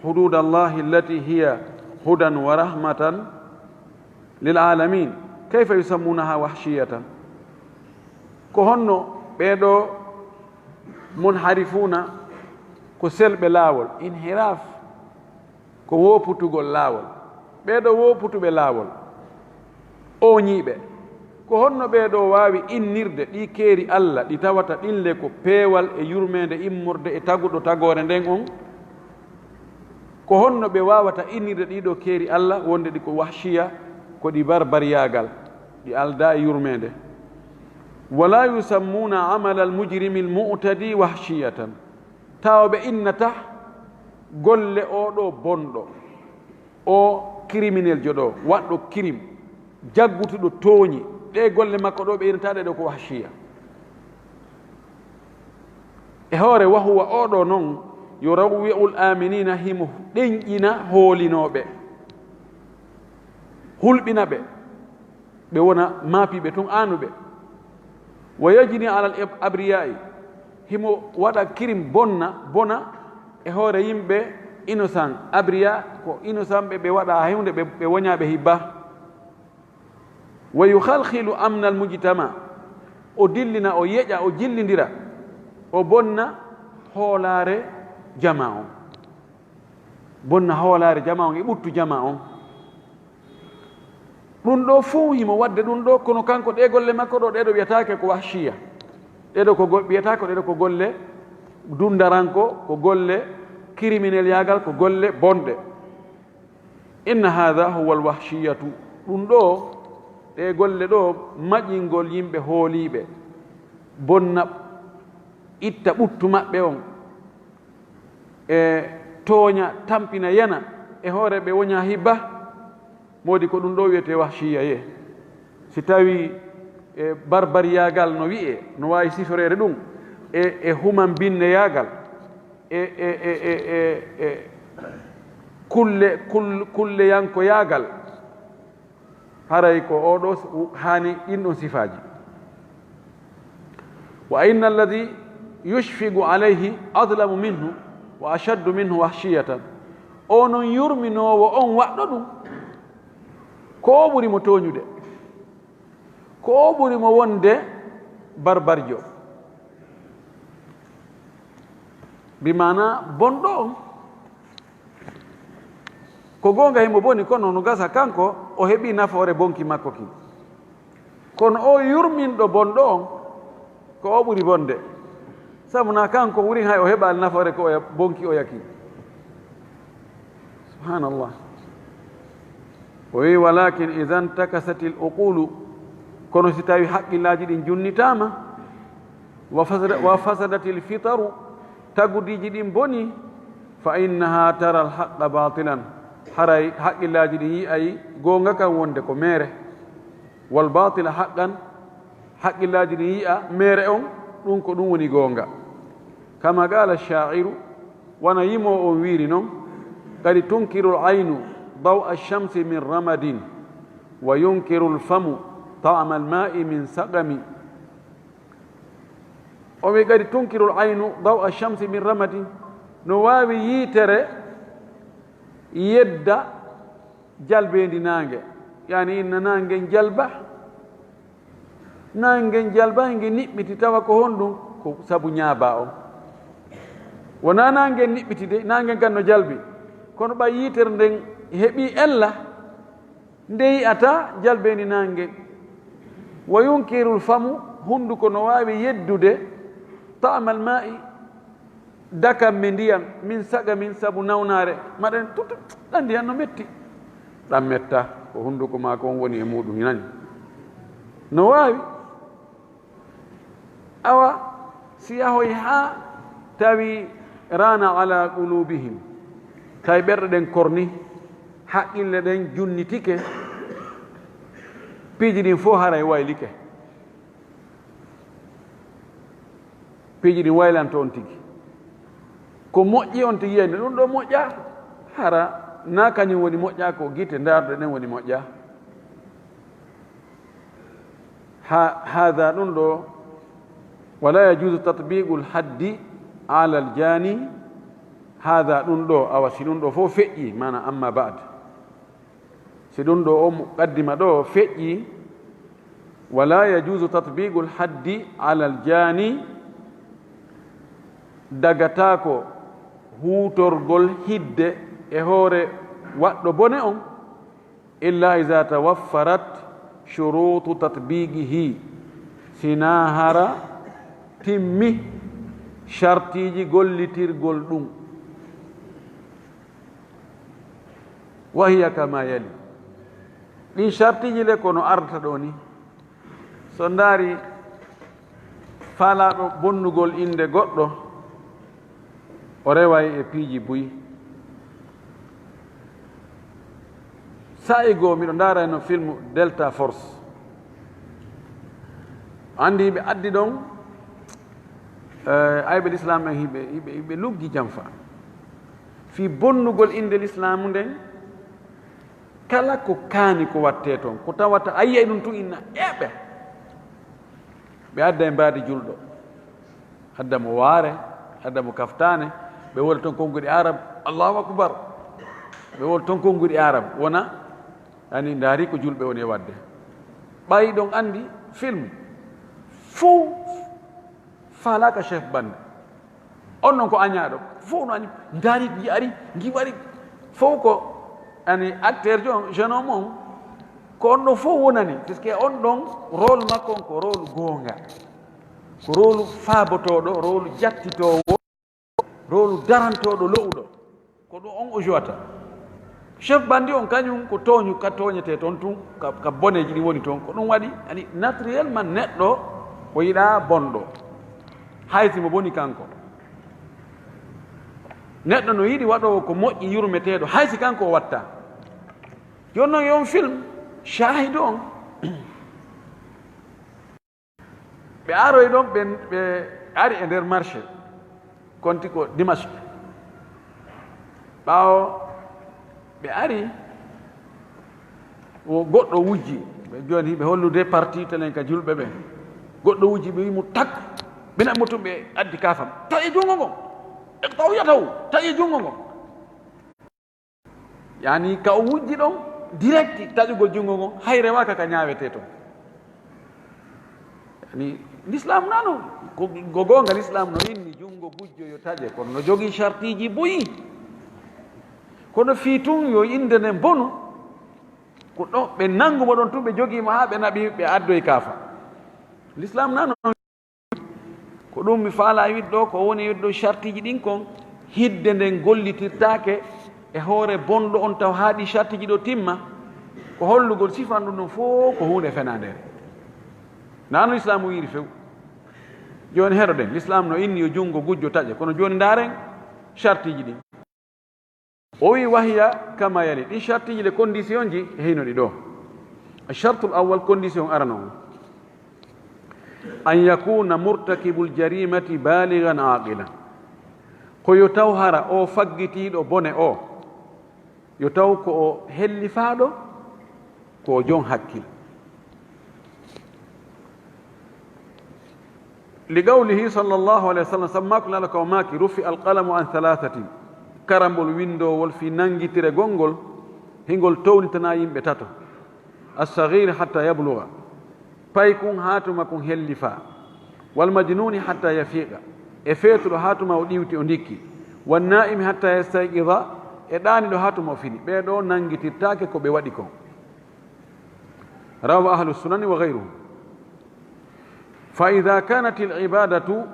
hududallahi allati hiya hudan wa rahmatan lil alamin? Kayfa yusammunaha wahshiyatan? Ko honno ɓee ɗoo munharifuuna, ko selɓe laawol, inhiraaf, ko wooputugol laawol. Ɓee ɗoo wooputuɓe laawol, ooñiiɓe, ko honno ɓee ɗoo waawi innirde ɗii keeri Allah ɗi tawata ɗin le ko peewal e yurmeende immorde e taguɗo tagoore nden on? Ko honno ɓe waawata innirde ɗii ɗoo keeri Allah wonde ɗi ko wahshiya, ko ɗi barbariyaagal, ɗi aldaa e yurmeende? Wala yusammuna amal al mujrimi al mu'tadi wahshiyatan. Tawa ɓe innata golle oo ɗoo bonɗo, oo crimineljo ɗoo, waɗɗo kirim, jaggutuɗo tooñi, ɗee golle makko ɗoo ɓe innata ɗee ɗoo ko wahshiya. E hoore wahuwa oo ɗoo non, yo rawwi'ul aaminina, himo ɗenƴina hoolinooɓe, hulɓina ɓe, ɓe wona maapiiɓe tun aanuɓe. Wa yajni alal ab-, abriyaa'i, himo waɗa kirim bonna, bona e hoore yimɓe innocent, abriya ko innocent ɓe, ɓe waɗaa hay huunde, ɓe, ɓe woñaa ɓe hibba. Wa yukhalkhilu amnal mujtama, o dillina, o yeƴa, o jillindira, o bonna hoolaare jamaa on. Bonna hoolaare jamaa on e ɓuttu jamaa on. Ɗum ɗoo fow himo waɗde ɗum ɗoo, kono kanko ɗee golle makko ɗoo, ɗee ɗoo wiyataake ko wahshiya. Ɗee ɗoo ko go-, wiyata ko ɗee ɗoo ko golle dundaranko, ko golle criminel yaagal, ko golle bonɗe. Inna hadha huwa alwahshiyatu. Ɗum ɗoo, ɗee golle ɗoo, maƴingol yimɓe hooliiɓe, bonna, itta ɓuttu maɓɓe on, e tooña, tampina, yana e hoore ɓe woña hibba. Moodi ko ɗum ɗoo wiyetee wahshiya ye. Si tawii e barbariyaagal no wi'ee, no waawi siforeede ɗum e, e human binneyaagal, e, e, e, e, e, e kulle, kul-, kulleyankoyaagal, haray ko oo ɗoo s-, haani ɗin ɗon sifaaji. Wa inna alladhi yushfiqu alayhi adlamu minhu wa ashaddu minhu wahshiyatan. O non yurminoowo on waɗɗo ɗum, ko o ɓuri mo tooñude, ko o ɓuri mo wonde barbarjo. Bi maana bonɗo on. Ko goonga himo boni, kono no gasa kanko o heɓii nafoore bonki makko kin. Kono o yurminɗo bonɗo on, ko o ɓuri bonde. Sabu na kanko wurin hay o heɓaali nafoore ko oya bonki oya kin. Subhanallah. O wi, "Walakin idan takasatil uqulu," kono si tawi haqqillaaji ɗin junnitaama, wa fasada-, wa fasadatil fitaru, tagudiiji ɗin boni, fa innaha tara alhaqqa batilan, haray haqqillaaji ɗin yi'ay goonga kan wonde ko meere, wal batila haqqan, Haqqillaaji ɗin yi'a mere on, ɗum ko ɗum woni goonga. Kama qaala shaa'iru, wano yimoowo on wiiri non, qad tunkiru al-aynu daw'a ash-shamsi min ramadin, wa yunkiru al-famu ta'ma al-ma'i min saqami. O wi'i, qad tunkiru al-aynu daw'a ash-shamsi min ramadin. No waawi yiitere yedda jalbeendi naange, yani inna naange jalba, naange jalba nge niɓɓiti, tawa ko honɗum? Ko sabu ñaaba on. Wonaa naange niɓɓiti de, naange kan no jalbi, kono ɓay yiitere nden heɓi ella, nde yi'ata jalbeendi naange. Wa yunkirul famu, hunnduko no waawi yeddude, ta'mal ma'i, dakamme ndiyan, min saqamin, sabu nawnaare. Maɗen tuttu, ɗan ndiyan no metti. Ɗan metta, ko hunnduko maako on woni e muuɗum, nani? No waawi. Awa, si yahoy haa tawi raana ala qulubihim, tawi ɓerɗe ɗen korni, haqqille ɗen junnitike, piiji ɗin fof haray waylike. Piiji ɗin waylanto on tigi. Ko moƴƴi on tigi yiyande ɗum ɗo moƴƴa, hara na kañum woni moƴƴa, ko gite ndaarɗe ɗen woni moƴƴa. Ha, haada ɗum ɗo, wala yajuzu tatbiqul haddi ala al jani. Haada ɗum ɗo, awa si ɗum ɗo fof feƴƴi, mana amma ba'd. Si ɗum ɗo o muqaddima ɗo feƴƴi, wala yajuzu tatbiqul haddi ala al jani, dagataako huutorgol hidde e hoore waɗɗo bone on, illa iza tawaffarat shurutu tatbiqihi, sina hara timmi shartiiji gollitirgol ɗum. Wa hiya kama yali. Ɗin shartiiji le ko no ardata ɗo ni. So ndaari faalaaɗo bonnugol innde goɗɗo, o reway e piiji buy. Saa'i goo miɗo ndaarayno film Delta Force. Anndi ɓe addi ɗon, eh, ayɓe lislaam en hiɓe, hiɓe, hiɓe luggi jamfa. Fii bonnugol innde lislaamu nden, kala ko kaani ko wattee toon, ko tawata a yi'ay ɗum tun inna eeɓe. Ɓe adda e mbaadi julɗo, adda mo waare, adda mo kaftaane, ɓe wona toon konnguɗi Arab, Allahu Akbar. Ɓe wona toon konnguɗi Arab, wona, yani, ndaari ko julɓe woni e waɗde. Ɓay ɗon anndi film, fof faalaaka chef bande. On ɗon ko añaaɗo. Fof no añi, ndaari, ngi ari, ngi wari. Fof ko, yani, acteur jo, jeune homme on, ko on ɗon fof wonani. Puisque on ɗon rôle makko on ko rôle goonga. Ko rôle faabotooɗo, rôle jattitoowo, rôle darantooɗo lo'uɗo. Ko ɗum on o jouata. Chef bandi on kañum ko tooñu ka tooñetee toon tun, ka, ka boneeji ɗin woni toon. Ko ɗum waɗi, yani, naturellement neɗɗo o yiɗaa bonɗo. Hay si mo boni kanko. Neɗɗo no yiɗi waɗoowo ko moƴƴi yurmeteeɗo, hay si kanko o watta. Jooni noon yo on film, shaahidu on. Ɓe aroyi ɗon, ɓe, ɓe ari e nder marché, konti ko Dimashq. Ɓaawo ɓe ari, o goɗɗo wujji, ɓe jooni hiɓe hollude parti telen ka julɓe ɓe. Goɗɗo wujji, ɓe wi mo tak, ɓe naɓi mo tun, ɓe addi kaafam. Taƴe junngo ngon, iqta'u yadahu, taƴe junngo ngon. Yani, ka o wujji ɗon, direct taƴugol junngo ngon, hay rewaaka ka ñaawetee ton. Yani, l'islam nano, ko, ko goonga, l'islam no inni junngo gujjo yo taƴe, kono no jogii shartiiji buy. Kono fii tun yo innde nden bonu, ko ɗo ɓe nanngu mo ɗon tun, ɓe jogii mo haa ɓe naɓi, ɓe addoyi kaafa. L'islam nano. Ko ɗum mi faalaa wiɗde ɗo, ko woni wiɗde ɗo, shartiiji ɗin kon, hidde nden gollitirtaake e hoore bonɗo on, taw haa ɗi shartiiji ɗo timma, ko hollugol sifan ɗum ɗon fof ko huunde fenaande. Naa no Islaamu wiiri few. Jooni heɗoɗen, Lislaam no inni yo junngo gujjo taƴe, kono jooni ndaaren shartiiji ɗin. O wi, "Wahiya kama yali." Ɗin shartiiji, le condition ji, e hino ɗi ɗo. Shartul awwal, condition arano on. أن يكون مرتكب الجريمة بالغا عاقلا. Ko yo taw hara o faggitiiɗo bone o, yo taw ko o hellifaaɗo, ko o jon hakkil. لقوله صلى الله عليه وسلم, sabu maako Nulaaɗo ko o maaki, رفع القلم عن ثلاثة, karambol winndowol fii nanngitirgol ngol, hingol townitana yimɓe tato. الصغير حتى يبلغ, paykun haa tuma kun hellifaa. والمجنون حتى يفيق, e feetuɗo haa tuma o ɗiwti o ndikki. والنائم حتى يستيقظ, e ɗaaniiɗo haa tuma o fini. Ɓee ɗoo nanngitirtaake ko ɓe waɗi kon. رواه أهل السنن وغيرهم. فإذا كانت العبادة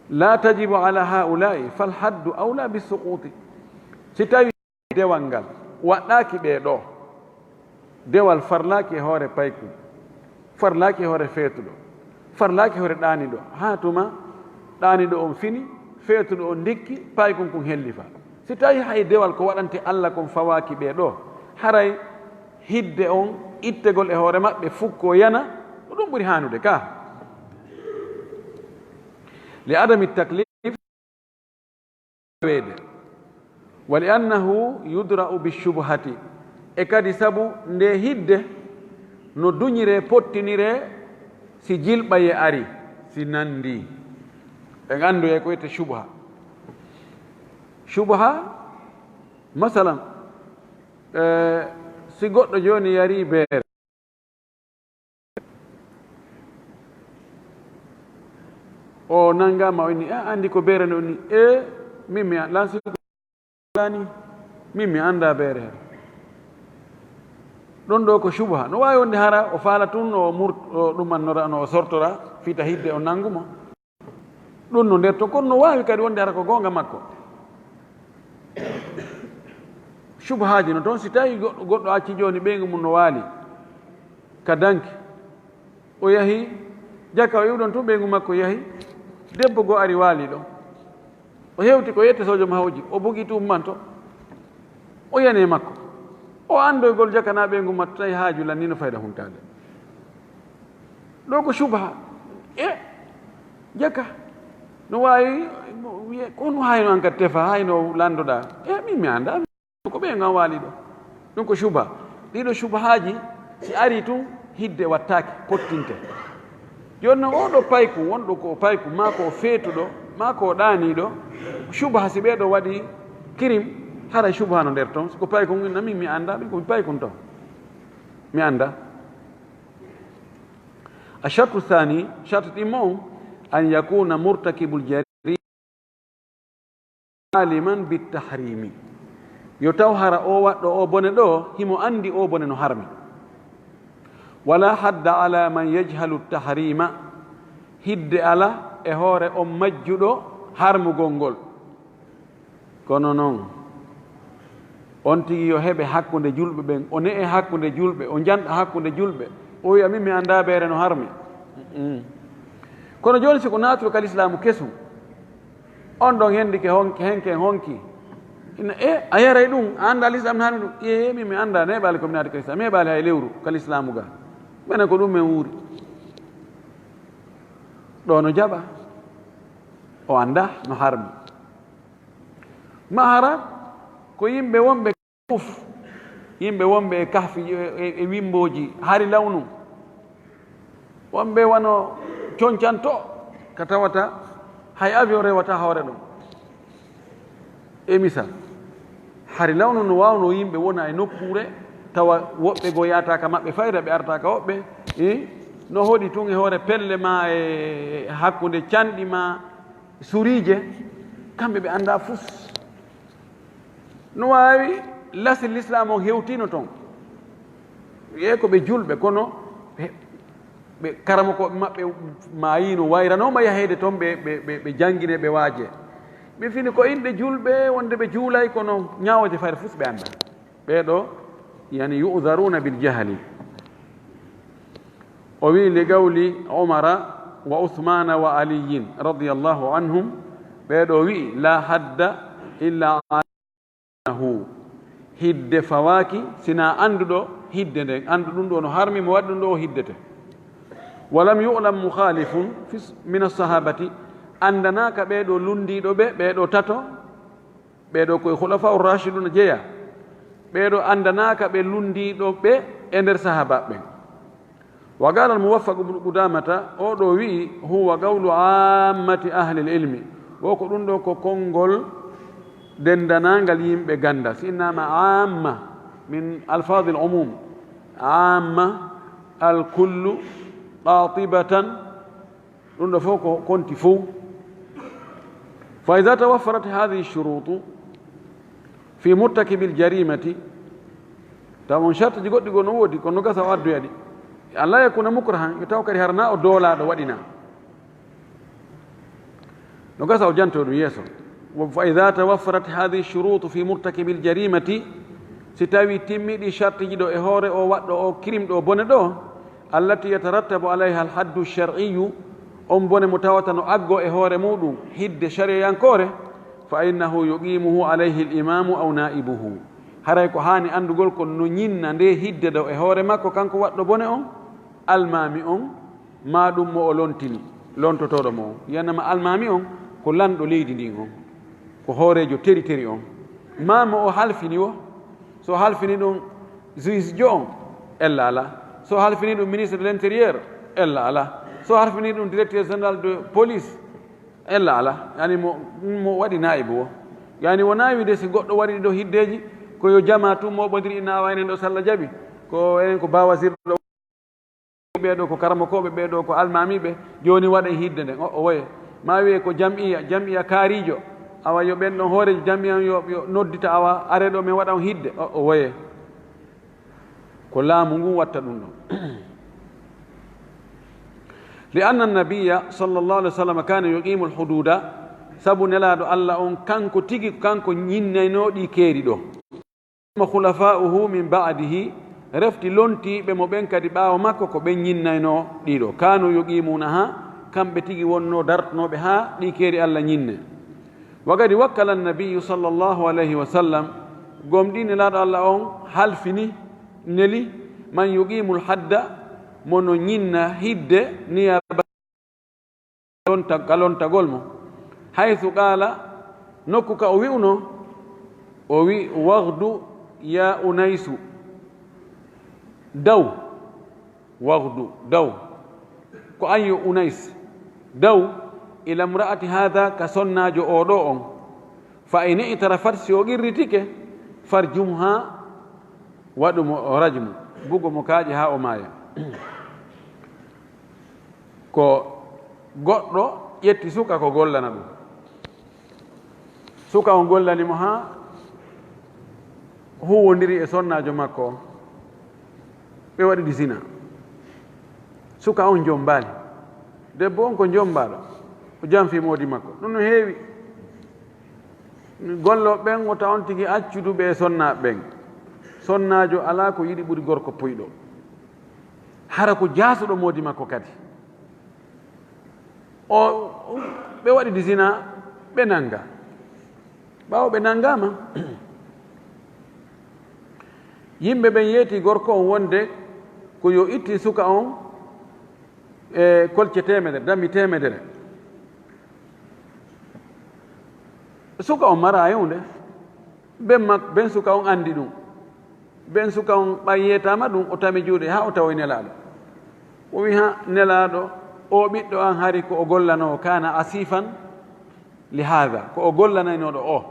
لا تجب على هؤلاء فالحد أولى بالسقوط. Si tawi dewal ngal waɗɗaaki ɓee ɗoo, dewal farlaaki e hoore paykun, farlaaki e hoore feetuɗo, farlaaki e hoore ɗaaniiɗo, haa tuma ɗaaniiɗo on fini, feetuɗo on ndikki, paykun kun hellifa. Si tawi hay dewal ko waɗante Alla kon fawaaki ɓee ɗoo, haray hidde on ittegol e hoore maɓɓe fukkoo yana, ko ɗun ɓuri haanude ka. لعدم التكليف, weede. ولأنه يدرأ بالشبهة. E kadi sabu nde hidde no duñiree, pottiniree si jilɓayee ari, si nanndii. En anndu e ko wiyetee shubha. Shubha, masalan, eh, si goɗɗo jooni yarii beere, o nanngaama, o inni, "A anndi ko beere nde?" O inni, "E, min mi an-, lansi ko ni, min mi anndaa beere hee." Ɗon ɗoo ko shubha. No waawi wonde hara o faala tun no o murt-, o ɗumannora, no o sortora, fita hidde o nanngu mo. Ɗun no nder ton, kono no waawi kadi wonde hara ko goonga makko. Shubhaaji no ton, si tawi goɗɗo, goɗɗo acci jooni ɓeyngu mun no waali ka danki, o yahi jaka, o iwɗon tun ɓeyngu makko yahi, debbo goo ari waali ɗon. O hewti ko yette soojo mahooji, o bugi tun manto, o yani e makko. O anndoygol jaka naa ɓeyngu makko, tawi haaju lan ni no fayda huntaade. Ɗoo ko shubha. E, jaka. No waawi, mo wi'e, "Ko honno hayno an kadi tefa, hayno lanndoɗaa?" E, min mi anndaa. Ko ɓe ngam waali ɗoo. Ɗun ko shubha. Ɗii ɗoo shubhaaji, si arii tun, hidde wattaake, pottinte. Jooni non, oo ɗoo paykun, wonɗo ko o paykun, maa ko o feetuɗo, maa ko o ɗaaniiɗo, shubha si ɓee ɗoo waɗii kirim, haray shubha no nder ton. Si ko paykun, na min mi anndaa, min ko mi paykun ton. Mi anndaa. الشرط الثاني, sharti ɗimmo on, أن يكون مرتكب الجريمة عالما بالتحريم. Yo taw hara oo waɗɗo oo bone ɗoo, himo anndi oo bone no harmi. ولا حد على من يجهل التحريم. Hidde alaa e hoore on majjuɗo harmugol ngol. Kono non, on tigi yo heɓe hakkunde julɓe ɓen, o ne'e hakkunde julɓe, o janɗa hakkunde julɓe, o wi'a, "Min mi anndaa beere no harmi." Mm-mm. Kono jooni, si ko naatuɗo ka lislaamu kesu, on ɗon hendike honki, henke honki. Ina, e, a yaray ɗun, a anndaa lislaam no harmi ɗun? "E, min mi anndaa, neeɓaali ko mi naati ka lislaamu, mi heɓaali hay lewru ka lislaamu ga. Menen ko ɗun men wuuri." Ɗoo no jaɓa, o anndaa no harmi. Maa hara ko yimɓe wonɓe fof, yimɓe wonɓe e kahfi, e, e, e wimmbooji, hari lawnu. Wonɓe wano concanto, ka tawata hay avion rewata hoore ɗon. E misal, hari lawnu no waawno yimɓe wona e nokkuure, tawa woɓɓe goo yaata ka maɓɓe fayda, ɓe arta ka woɓɓe, e, no hoɗi tun e hoore pelle maa, e hakkunde canɗi maa, suriije, kamɓe ɓe anndaa fus. No waawi lasi lislaam on hewtiino ton. Wi'ee ko ɓe julɓe, kono ɓe, ɓe karamokooɓe maɓɓe maayiino, wayranooma yaheede ton, ɓe, ɓe, ɓe, ɓe janngine, ɓe waaje. Ɓe fini ko inɗe julɓe, wonde ɓe juulay, kono ñaawooje fayre fus ɓe anndaa. Ɓee ɗoo, yani, يعذرون بالجهل. O wi'i, لقول عمر وعثمان وعلي رضي الله عنهم, ɓee ɗoo wi'i, لا حد إلا على أنه, hidde fawaaki sinaa annduɗo hidde nden, anndu ɗum ɗo no harmi, mo waɗi ɗum ɗo o hiddete. Walam yu'lam mukhalifun fis-, min as-sahabati, anndanaaka ɓee ɗo lunndiiɗo ɓe, ɓee ɗo tato, ɓee ɗo koye khulafa ur-rashidun jeya, ɓee ɗo anndanaaka ɓe lunndiiɗo ɓe e nder sahaaba ɓen. Wa qala al-Muwaffaq ibn Qudamata, o ɗo wi'i, huwa qawlu ammati ahli al-ilmi, wo ko ɗum ɗo ko konngol denndanangal yimɓe ganndal. Si innama amma min alfadhi al-umum, amma, al-kullu, qatibatan, ɗum ɗo fof ko konti fof. Fa idha tawaffarat hadhihi shurutu fi murtakibil jarimati, taw on shartiji goɗɗi goo no woodi, kono no gasa o addoya ɗi. Alla yakuna mukrahan, yo taw kadi harana o doolaaɗo waɗina. No gasa o janto ɗum yeeso. Fa idha tawaffarat hadhihi shurutu fi murtakibil jarimati, si tawi timmiɗi shartiji ɗo e hoore o waɗɗo o kirim ɗo bone ɗo, allati yatarattabu alayha al-haddu shar'iyyu, on bone mo tawata no aggo e hoore muɗum hidde shariyankoore, fa innahu yuqimuhu alayhi al-imamu aw na'ibuhu. Haray ko haani anndugol ko no ñinna nde hidde ɗo e hoore makko kanko waɗɗo bone on, almaami on, maa ɗum mo o lontini, lontotooɗo mo on. Yanama almaami on ko lanɗo leydi ndin on, ko hooreejo teri teri on, maa mo o halfini wo, so halfini ɗum juge jo on, ella ala. So halfini ɗum ministre de l'intérieur, ella ala. So halfini ɗum directeur général de police, ella ala. Yani mo, mo waɗi naayibu wo. Yani wonaa wiide si goɗɗo waɗi ɗo hiddeeji, ko yo jamaa tun moɓondiri, inna awa enen ɗo salla jaɓi. Ko enen ko bawasirɗo, ɓee ɗo ko karamokooɓe, ɓee ɗo ko almaamiiɓe. Jooni waɗen hidde nden, o, o woye. Ma wiye ko jam'iya, jam'iya kaariijo. Awa yo ɓen ɗon hooreejo jam'iya on yo, yo noddita, awa are ɗo men waɗa on hidde, o, o woye. Ko laamu ngun watta ɗum ɗon. Li anna nabiyya sallallahu alaihi wasallam kana yuqimu al-hududa, sabu Nelaaɗo Alla on kanko tigi, kanko ñinnaynoo ɗi keeri ɗo. Thumma khulafa'uhu min ba'dihi, refti lontiiɓe mo ɓen kadi ɓaawo makko ko ɓen ñinnaynoo ɗi ɗo. Kanu yuqimunaha, kamɓe tigi wonnoo dartunooɓe haa ɗi keeri Alla ñinne. Wa qad wakkala an-nabiyyu sallallahu alayhi wa sallam, gomɗii Nelaaɗo Alla on halfini, neli, man yuqimul hadda, mo no ñinna hidde, niyaba lonta-, ka lontagol mo. Haythu qala, nokku ka o wi'uno, o wi'i, "Waghdu ya Unaysu, daw." Waghdu, daw. Ko an yo Unays, daw, ila mra'ati hadha, ka sonnaajo oo ɗoo on. Fa in i'tarafat, si o qirritike, farjumha, waɗu mo rajmu, bugo mo kaaƴe haa o maaya. Ko goɗɗo ƴetti suka ko gollana ɗum. Suka on gollani mo haa huuwondiri e sonnaajo makko on. Ɓe waɗidi zina. Suka on jommbaali. Debbo on ko jommbaaɗo. O janfi moodi makko. Ɗum no heewi. Gollooɓe ɓen wota on tigi accu duɓe e sonnaaɓe ɓen. Sonnaajo alaa ko yiɗi ɓuri gorko puyɗo. Hara ko jaasuɗo moodi makko kadi. O, ɓe waɗidi zina, ɓe nannga. Ɓaawo ɓe nanngaama, yimɓe ɓen yeeti gorko on wonde ko yo ittin suka on e kolce teemedere, dammi teemedere. Suka on maraa e huunde. Ben mak-, ben suka on anndi ɗum. Ben suka on ɓay yeetaama ɗum, o tami juuɗe haa o tawoy Nelaaɗo. O wi'i, "Ha, Nelaaɗo, o ɓiɗɗo an hari ko o gollanoo, kana asifan li haadha, ko o gollanaynooɗo o.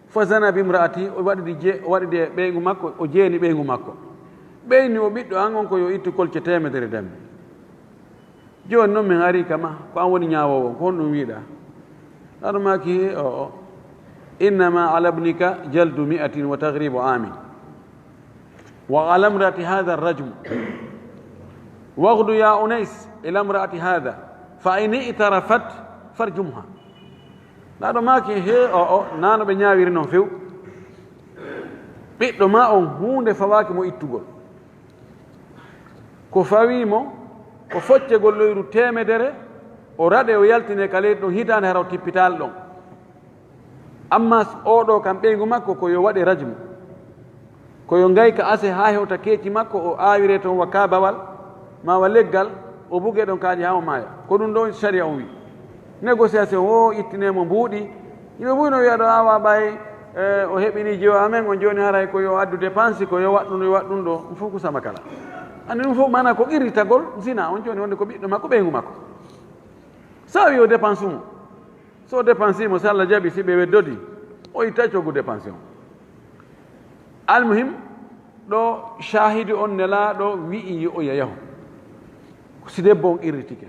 Fa zana bi imraati, o waɗidi je-, o waɗidi e ɓeyngu makko, o jeeni ɓeyngu makko. Ɓeyni o ɓiɗɗo an on ko yo ittu kolce teemedere dammi." Jooni noon min arii ka ma, ko an woni ñaawoowo, ko honɗum wiiɗaa? Aɗa maaki, he, o, o. Innama ala ibnika jaldu mi'atin wa taghribu amin. Wa ala imraati hadha rajmu. Waghdu ya Unays ila imraati hadha. Fa in i'tarafat farjumha. Naɗo maaki, he, o, o, nano ɓe ñaawiri noon few. Ɓiɗɗo ma on, huunde fawaaki mo ittugol. Ko fawii mo, ko foccegol loyru teemedere, o raɗe, o yaltine ka leydi ɗon hitaande hara o tippitaali ɗon. Amma s-, oo ɗoo kam ɓeyngu makko ko yo waɗe rajmu. Ko yo ngayka ase haa hewta keeci makko, o aawiree toon wa kaabawal, maa wa leggal, o bugee ɗoon kaaƴe haa o maaya. Ko ɗum ɗoon sariya on wi. Négociation o ittine mo mbuuɗi. Yimɓe buy no wiya ɗo awa ɓay, eh, o heɓini jeyo amen, on jooni haray ko yo addu dépense, ko yo waɗ ɗum, yo waɗ ɗum ɗo. Ɗum fof ko sama kala. Anndi ɗum fof maanaa ko qirritagol zina. On jooni wonde ko ɓiɗɗo makko, ɓeyngu makko. So a wi o dépense mo. So o dépense mo, so Allah jaɓi, si ɓe weddodi, o itta coggu dépense on. Almuhim, ɗo shahidi on nelaaɗo wi'i yo o yahu. Si debbo on qirritike.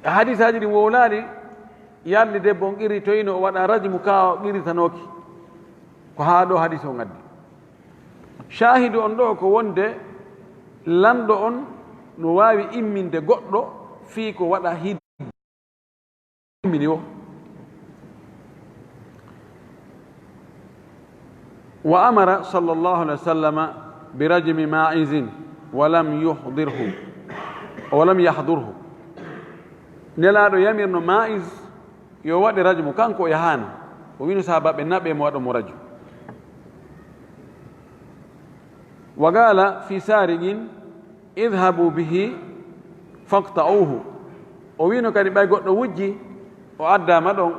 E hadisaaji ɗin wowlaali, yarli debbo on qirritoyno o waɗa rajmu ka o qirritanooki. Ko haa ɗo hadis on addi. Shaahidu on ɗo ko wonde lanɗo on no waawi imminde goɗɗo fii ko waɗa hidde immini o. Wa amara sallallahu alaihi wa sallama bi rajmi Ma'izin wa lam yuhdirhu, wa lam yahdurhu. Nelaaɗo yamirno Ma'iz yo waɗe rajmu, kanko o yahaano. O wiino sahaabaaɓe naɓe mo waɗo mo rajmu. Wa qaala fi saariqin, "Idhabu bihi faqta'uhu." O wiino kadi ɓay goɗɗo wujji, o addaama ɗon,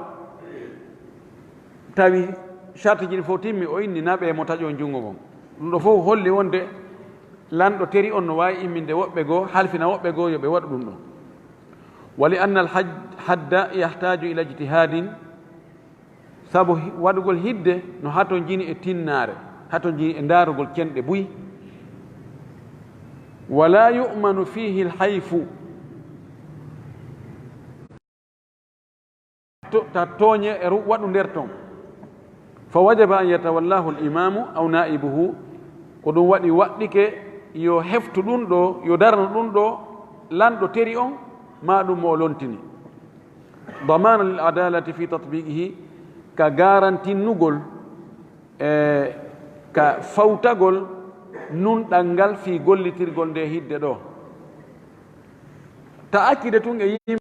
tawi sartiji ɗin fof timmi, o inni naɓe mo taƴon junngo ngon. Ɗum ɗo fof holli wonde lanɗo teri on no waawi imminde woɓɓe goo, halfina woɓɓe goo yo ɓe waɗu ɗum ɗon. Wa li anna al haj-, hadda yahtaju ila ijtihadin, sabu hi-, waɗugol hidde no hatonjini e tinnaare, hatonjini e ndaarugol cenɗe buy. Wala yu'manu fihi al hayfu. To-, ta tooñe e ru-, waɗu nder ton. Fa wajaba an yatawallahu al imamu aw naibuhu. Ko ɗum waɗi waɗɗike yo heftu ɗum ɗo, yo darano ɗum ɗo lanɗo teri on, maa ɗum mo o lontini. Damana lil adalati fi tatbiqihi, ka garantinnugol, e ka fawtagol nunɗal ngal fii gollitirgol nde hidde ɗo. Ta accide tun e yimɓe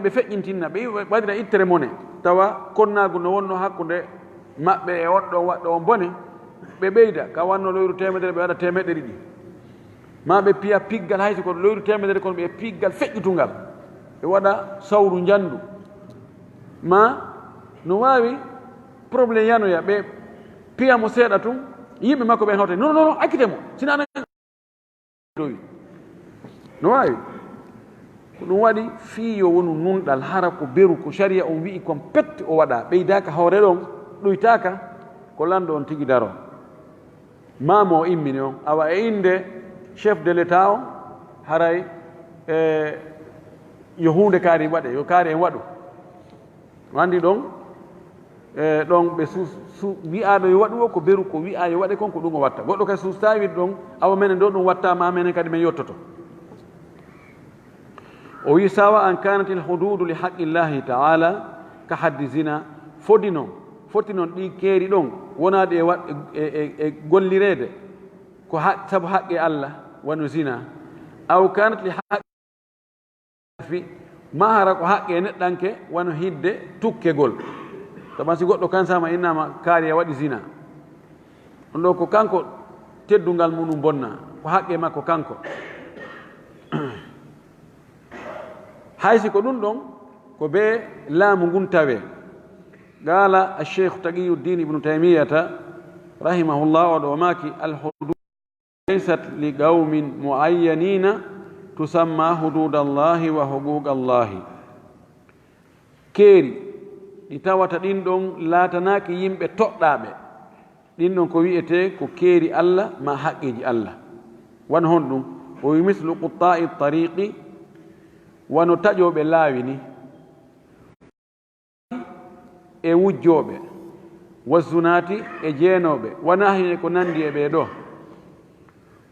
ɓe feƴƴintinna, ɓe waɗira ittere mone, tawa konnaagu no wonno hakkunde maɓɓe e on ɗon waɗɗo on bone, ɓe ɓeyda, ka wanno loyru teemedere, ɓe waɗa teemeɗɗe ɗiɗi. Maa ɓe piya piggal, hay si ko loyru teemedere, kono ɓe piggal feƴƴutungal, ɓe waɗa sawru njanndu. Maa no waawi problème yanoya, ɓe piya mo seeɗa tun, yimɓe makko ɓen hawta, "Non, non, non, accite mo, sina aɗa dowi." No waawi. Ko ɗum waɗi fii yo wonu nunɗal, hara ko beru, ko sariya on wi'i kon pet o waɗa, ɓeydaaka hoore ɗon, ɗoytaaka, ko lanɗo on tigi daro. Maa mo o immini on, awa e innde chef de l'État on, haray, e, yo huunde kaari waɗe, yo kaari en waɗu. O anndi ɗon, e, ɗon ɓe su-, su-, wi'aaɗo yo waɗu o, ko beru ko wi'aa yo waɗe kon, ko ɗum o watta. Goɗɗo kadi suustaay wi'de ɗon, awa menen ɗo ɗum watta, ma menen kadi men yottoto. O wi, "Sawa an kanat al hududu li haqqillahi ta'ala ka haddi zina." Fodi non, foti non ɗi keeri ɗon, wonaade e wa-, e, e, e gollireede ko ha-, sabu haqqe Allah, wano zina. Aw kanat li haqqi fi, ma hara ko haqqe neɗɗanke, wano hidde tukkegol. Taban si goɗɗo kansama innama kaari a waɗi zina. Ɗum ɗo ko kanko teddungal muɗum bonna, ko haqqe makko kanko. Hay si ko ɗum ɗon, ko be laamu ngun tawe. Qaala Ash-Shaykh Taqiyuddin Ibnu Taymiyata, rahimahullah, o ɗo maaki, "Al-hudud laysat li qawmin muayyanina tusamma hududallahi wa huquqallahi." Keeri ɗi tawata ɗin ɗon laatanaaki yimɓe toɗɗaaɓe. Ɗin ɗon ko wi'etee ko keeri Allah maa haqqeeji Allah. Wano honɗum? O wi, "Mislu quttaa'i tariqi," wano taƴooɓe laawi ni, e wujjooɓe, wa zunaati e jeenooɓe, wa nahwi e ko nanndi e ɓee ɗoo.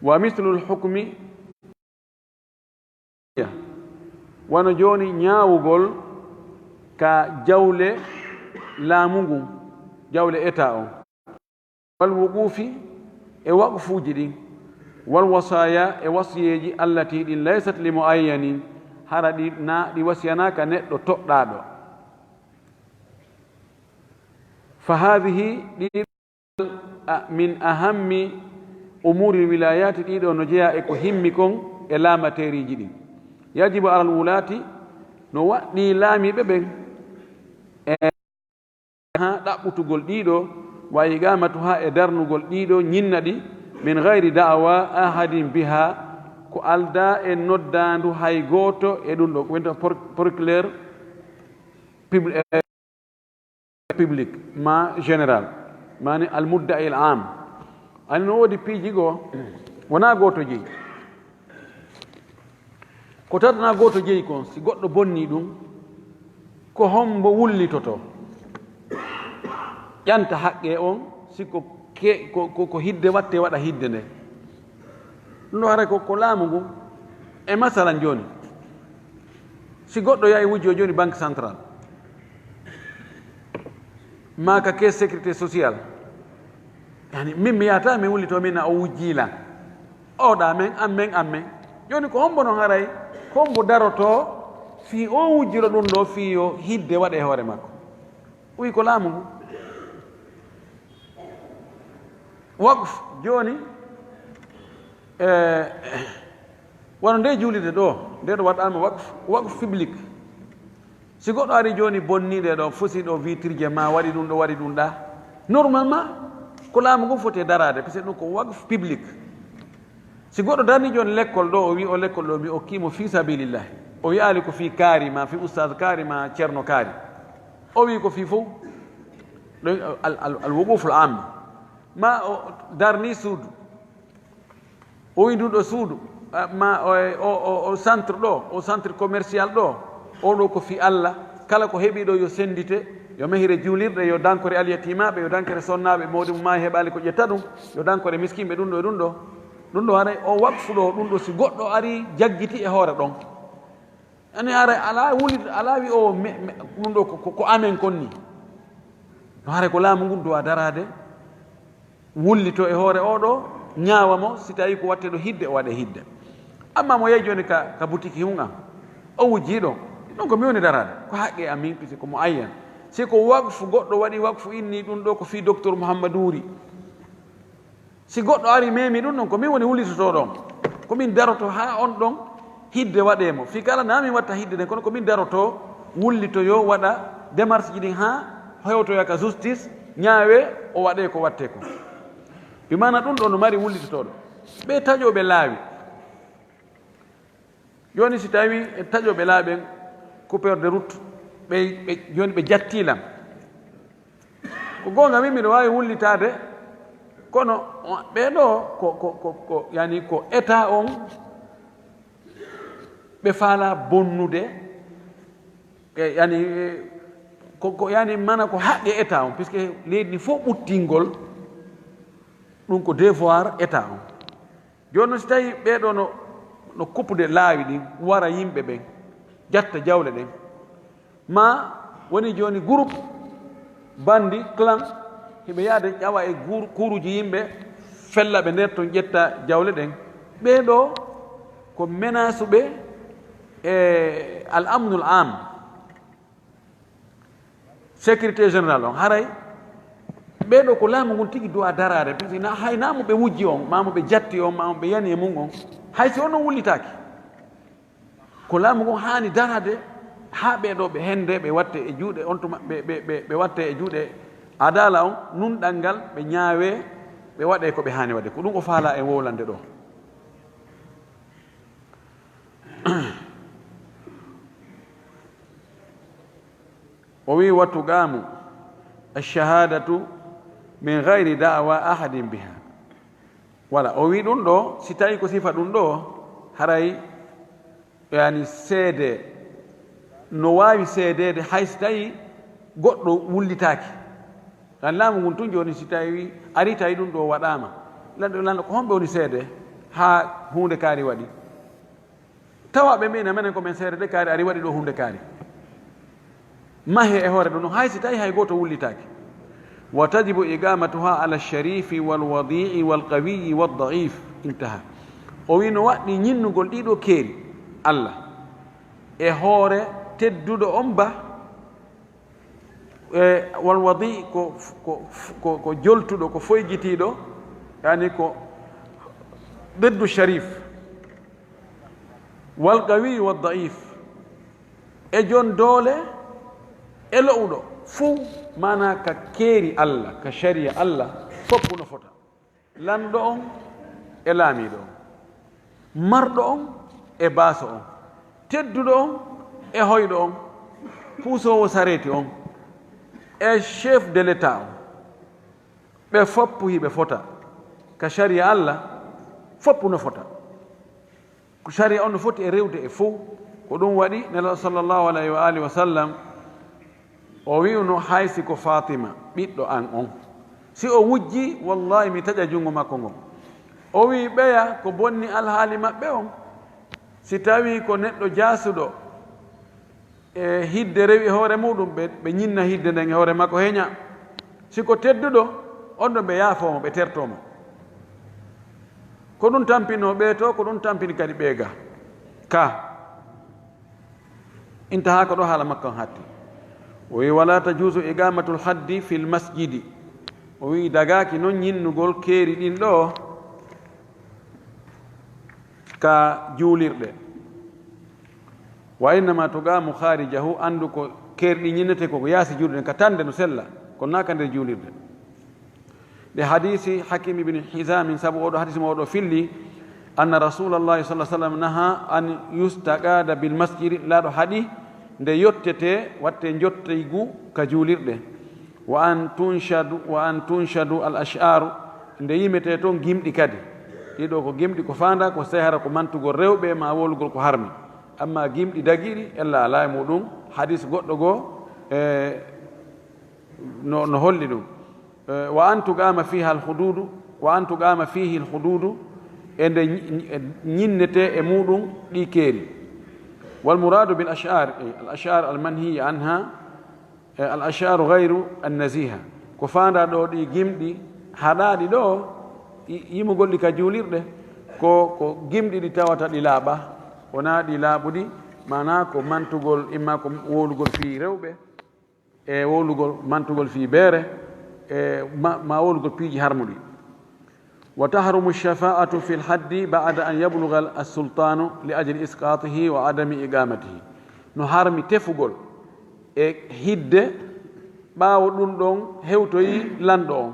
Wa mislul hukmi, wano jooni ñaawugol ka jawle laamu ngun, jawle État on. Wal wuqufi, e waqfuuji ɗin. Wal wasaaya, e wasiyeeji, allati, ɗin, laysat li muayyanin, hara ɗi na, ɗi wasiyanaaka neɗɗo toɗɗaaɗo. Fa haadihi, ɗi a-, min ahammi umuri lwilayati, ɗiɗo no jeyaa e ko himmi kon e laamateeriiji ɗin. Yajibu alal wulaati, no waɗɗii laamiiɓe ɓen e ha ɗaɓɓutugol ɗiɗo, wa iqamatuha, e darnugol ɗiɗo, ñinna ɗi, min gayri da'wa ahadin biha, ko aldaa e noddaandu hay gooto e ɗum ɗo, ko wiyetee por-, procureur pub-, eh, public ma général, mani al mudda'i al am. Ani no woodi piiji goo, wonaa gooto jeyi. Ko tata na gooto jeyi kon, si goɗɗo bonnii ɗum, ko hombo wullitotoo? Ƴanta haqqee on, si ko ke-, ko, ko, ko hidde wattee, waɗa hidde nde. Ɗum ɗo haray ko, ko laamu ngu. E masalan jooni, si goɗɗo yahi wujjoo jooni Banque Centrale, maa ka Caisse Sécurité Sociale, yani, min mi yahata, mi wullitoo, min na o wujjii lan. Oɗa men, an men, an men. Jooni ko hombo non haray, ko hombo darotoo fii o wujjiro ɗum ɗo, fii yo hidde waɗe e hoore makko? Wi ko laamu ngu. Waqf, jooni, eh, wano nde juulirde ɗo, nde ɗo waɗaama waqf, waqf public. Si goɗɗo ari jooni bonni nde ɗo, fusi ɗo vitrije ma, waɗi ɗum ɗo, waɗi ɗum ɗa. Normalement, ko laamu ngu foti e daraade, parce que ɗum ko waqf public. Si goɗɗo darni jooni lekkol ɗo, o wi o lekkol ɗo, mi okkii mo fi sabilillah. O wi'aali ko fi kaari ma, fi ustaz kaari ma, cerno kaari. O wi ko fi fow. Ɗo al, al, al wuquful am. Ma o darni suudu. O wi ndu ɗo suudu, ah, ma o, o, o, o centre ɗo, o centre commercial ɗo, o ɗo ko fi Allah. Kala ko heɓi ɗo yo sendite, yo mehire juulirɗe, yo dankore alyatimaaɓe, yo dankere sonnaaɓe, mawɗi mum maayi heɓaali ko ƴetta ɗum, yo dankore miskinɓe, ɗum ɗo e ɗum ɗo. Ɗum ɗo haray o waqfu ɗo, ɗum ɗo si goɗɗo ari jaggiti e hoore ɗon. Ani haray alaa wuli, alaa wi o me, me, ɗum ɗo ko, ko, ko amen kon ni. No haray ko laamu ngun duwa daraade, wullito e hoore oo ɗoo, ñaawa mo, si tawii ko waɗtee ɗo hidde, o waɗee hidde. Amma mo yehi jooni ka, ka butiki hun an, o wujjii ɗon, ɗon ko mi woni daraade, ko haqqee an min, pisi ko mo ayyan. Si ko waqfu, goɗɗo waɗi waqfu, inni ɗum ɗoo ko fii Docteur Muhammaduuri. Si goɗɗo ari memi ɗum ɗon, ko min woni wullitotooɗo on. Ko min darotoo haa on ɗon hidde waɗee mo. Fii kala naa min watta hidde nden, kono ko min darotoo wullitoyoo, waɗa démarche ji ɗin haa hewtoya ka justice, ñaawee, o waɗee ko wattee ko. Bi maana ɗum ɗon no mari wullitotooɗo. Ɓee taƴooɓe laawi. Jooni si tawii e taƴooɓe laawi ɓen, coupeur de route, ɓe, ɓe, jooni ɓe jattii lan. Ko goonga, min miɗo waawi wullitaade, kono ɓee ɗoo ko, ko, ko, ko, yani ko État on ɓe faalaa bonnude, e, yani, e, ko, ko, yani mana ko haqqe État on, puisque leydi ndi fof ɓuttingol, ɗum ko devoir État on. Jooni noon, si tawii ɓee ɗoo no, no kuppude laawi ɗin, wara yimɓe ɓen, jatta jawle ɗen, ma woni jooni groupe, bandi, clan, hiɓe yahde ƴawa e guur-, kuuruuji yimɓe, fella ɓe nder ton, ƴetta jawle ɗen. Ɓee ɗoo ko menace ɓe e al amnul am. Sécurité générale on, haray ɓee ɗoo ko laamu ngun tigi duwa daraade, parce que na, hay naa mo ɓe wujji on, maa mo ɓe jatti on, maa mo ɓe yani e mum on, hay si on non wullitaaki, ko laamu ngun haani daraade haa ɓee ɗoo ɓe hende, ɓe watte e juuɗe on tuma, ɓe, ɓe, ɓe, ɓe watte e juuɗe adala on, nunɗal ngal, ɓe ñaawee, ɓe waɗee ko ɓe haani waɗde. Ko ɗum o faalaa e wowlande ɗoo. O wi, "Wa tuqamu ash-shahadatu min ghayri da'wa ahadin biha." Wala, o wi ɗum ɗoo, si tawii ko sifa ɗum ɗoo, haray, yani, seede no waawi seedeede, hay si tawii goɗɗo wullitaaki. Kan laamu ngun tun jooni, si tawii ari, tawi ɗum ɗoo waɗaama, lanɗo, lanɗo, ko homɓe woni seede haa huunde kaari waɗi? Tawa ɓe mbi'na menen ko men seede de kaari ari waɗi ɗoo huunde kaari. Mahee e hoore ɗum ɗon, hay si tawii hay gooto wullitaaki. "Wa tajibu iqamatuha ala sharifi wal wadi'i wal qawiyyi wad da'if." Intaha. O wi no waɗɗii ñinnugol ɗii ɗoo keeri Allah e hoore tedduɗo on ba, E wal wadi ko, ko, ko, ko joltuɗo, ko foygitiiɗo, yani ko ضد الشريف. والقوي والضعيف. E jon doole, e lo'uɗo, fuu maana ka keeri Allah, ka shari'a Allah, foppu no fota. Lanɗo on e laamiiɗo on, marɗo on e baaso on, tedduɗo on e hoyɗo on, puusoowo sareeti on e chef de l'État on, ɓe foppu hiɓe fota. Ka shari'a Allah, foppu no fota. Ko shari'a on no foti e rewde e fow. Ko ɗum waɗi Nelaaɗo sallallahu alayhi wa alihi wa sallam, o wi'uno, "Hay si ko Faatima, ɓiɗɗo an on, si o wujji, wallahi mi taƴa junngo makko ngon." O wi'i, "Ɓeya ko bonni alhaali maɓɓe on, si tawii ko neɗɗo jaasuɗo, e hidde rewi e hoore muɗum, ɓe, ɓe ñinna hidde nden e hoore makko heña. Si ko tedduɗo, on ɗon ɓe yaafoo mo, ɓe tertoo mo." Ko ɗum tampinoo ɓee to, ko ɗum tampini kadi ɓee ga. Ka intahaa ko ɗo haala makko on hatti. O wi'i, "Wala tajuuzu iqaamatul haddi fil masjidi." O wi'i, dagaaki non ñinnugol keeri ɗin ɗo ka juulirɗe. "Wa innama tuqaamu khaarijahu", anndu ko keeri ɗin ñinnetee ko yaasi juulirɗe, ka tande no sella, kono naa ka nder juulirde. Nde hadiisi Hakim ibn Hizamin, sabu oɗo hadiisi mo oɗo filli, anna Rasulallahi sallallahu alaihi wasallam naha an yustaqada bil masjidi, laaɗo haɗi nde yottete, watte njotteygu ka juulirɗe. Wa an tunshadu, wa an tunshadu al ash'aru, nde yimete toon gimɗi kadi. Ɗiɗo ko gimɗi ko faanda ko sehara ko mantugol rewɓe ma wolugol ko harmi. Amma gimɗi dagiiɗi, ella alaa e muɗum, hadiis goɗɗo goo, e, no, no holli ɗum. Eh, "Wa an tuqama fiha al hududu, wa an tuqama fihi al hududu", e nde ñi-, ñi-, e ñinnete e muɗum ɗi keeri. "Wal muradu bil ash'ar", eh, al ash'ar al manhiya anha, eh, al ash'aru ghayru an naziha. Ko faanda ɗo ɗi gimɗi haɗaaɗi ɗo, i-, yimugol ɗi ka juulirɗe, ko, ko gimɗi ɗi tawata ɗi laaɓa, wonaa ɗi laaɓuɗi, maanaa ko mantugol, imma ko wowlugol fii rewɓe, e wowlugol, mantugol fii beere, e ma, ma wowlugol piiji harmuɗi. "Wa tahrumu shafa'atu fil haddi ba'da an yablugha as-sultanu li ajli isqatihi wa adami iqamatihi." No harmi tefugol e hidde ɓaawo ɗum ɗon hewtoyi lanɗo on.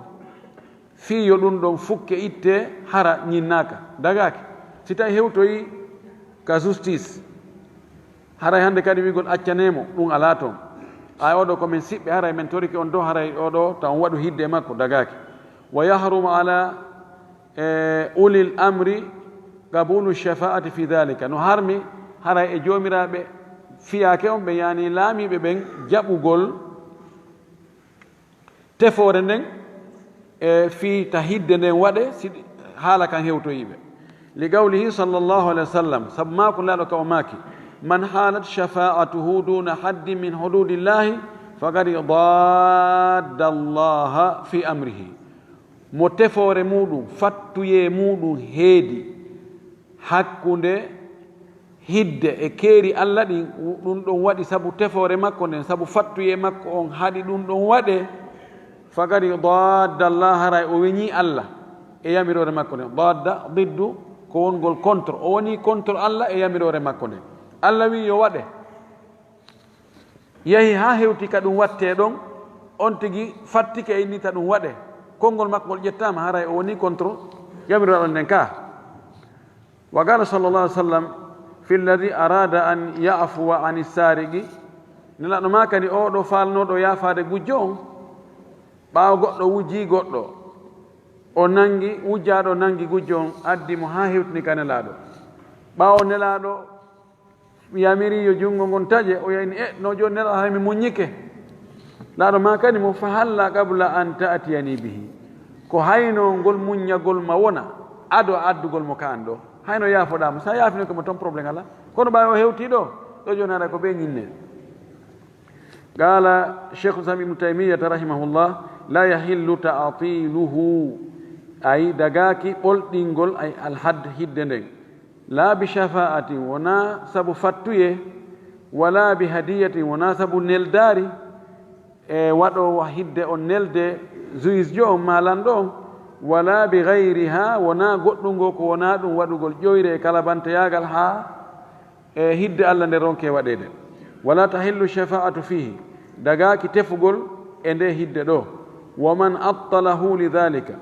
Fii yo ɗum ɗon fukke itte hara ñinnaaka, dagaaki. Si tawi hewtoyi ka justice, haray hannde kadi wi'gol accanee mo, ɗum alaa toon. Ay oɗo ko men siɓɓe, haray men torike on dow, haray oɗo ta on waɗu hidde e makko, dagaaki. "Wa yahrumu ala, eh, ulil amri qabulu shafa'ati fi dhalika." No harmi haray e joomiraaɓe fiyaake on ɓe, yani laamiiɓe ɓen, jaɓugol tefoore nden, e fii ta hidde nden waɗe, si haala kan hewtoyiɓe. Li qawlihi sallallahu alaihi wasallam, sabu maako laaɗo ka o maaki, "Man halat shafa'atuhu duna haddin min hududillahi, faqad dadda Allaha fi amrihi." Mo tefoore muɗum, fattuyee muɗum heedi hakkunde hidde e keeri Allah ɗin, ɗum ɗon waɗi sabu tefoore makko nden, sabu fattuyee makko on haɗi ɗum ɗon waɗe, faqad dadda Allah, haray o weñii Allah e yamiroore makko nden. Dadda, diddu, ko wongol contre, o wonii contre Allah e yamiroore makko nden. Allah wi'i yo waɗe, yahi haa hewti ka ɗum wattee ɗon, on tigi fattike e innita ɗum waɗe. Konngol makko ngol ƴettaama, haray o wonii contre yamiroore Allah nden ka. Wa qala sallallahu alaihi wasallam fi alladhi arada an ya'fuwa ani sariqi, Nelaaɗo maakani oo ɗo faalnooɗo yaafaade gujjo on, ɓaawo goɗɗo wujjii goɗɗo, o nangi, wujjaaɗo nangi gujjo on, addi mo haa hewtini ka Nelaaɗo. Ɓaawo Nelaaɗo yamiri yo junngo ngon taƴe, o yayni, "E, no jooni Nelaaɗo, hay mi muññike." Nelaaɗo maakani mo, "Fa halla qabla an ta'tiyani bihi." Ko hayno ngol muññagol ma wona ado a addugol mo ka an ɗo. Hayno yaafoɗaa mo. Sa yaafinoke mo toon, problème alaa. Kono ɓaawo o hewtii ɗo, ɗo jooni haray ko bee ñinne. Qala Sheikhul Islam Ibn Taymiyyah rahimahullah, "La yahillu ta'tiluhu." Ay, dagaaki ɓolɗingol, ay, al hadd, hidde nden. "La bi shafa'atin", wonaa sabu fattuyee, "wala bi hadiyatin", wonaa sabu neldaari, e waɗoowo hidde on nelde juge jo on maa lanɗo on, wala bi gayriha, wonaa goɗɗum ngoo ko wonaa ɗum waɗugol ƴoyre e kalabanteyaagal haa e hidde Alla nde ronke waɗeede. Wala tahillu shafaa'atu fihi, dagaaki tefugol e nde hidde ɗo. Wa man attalahu li dhalika,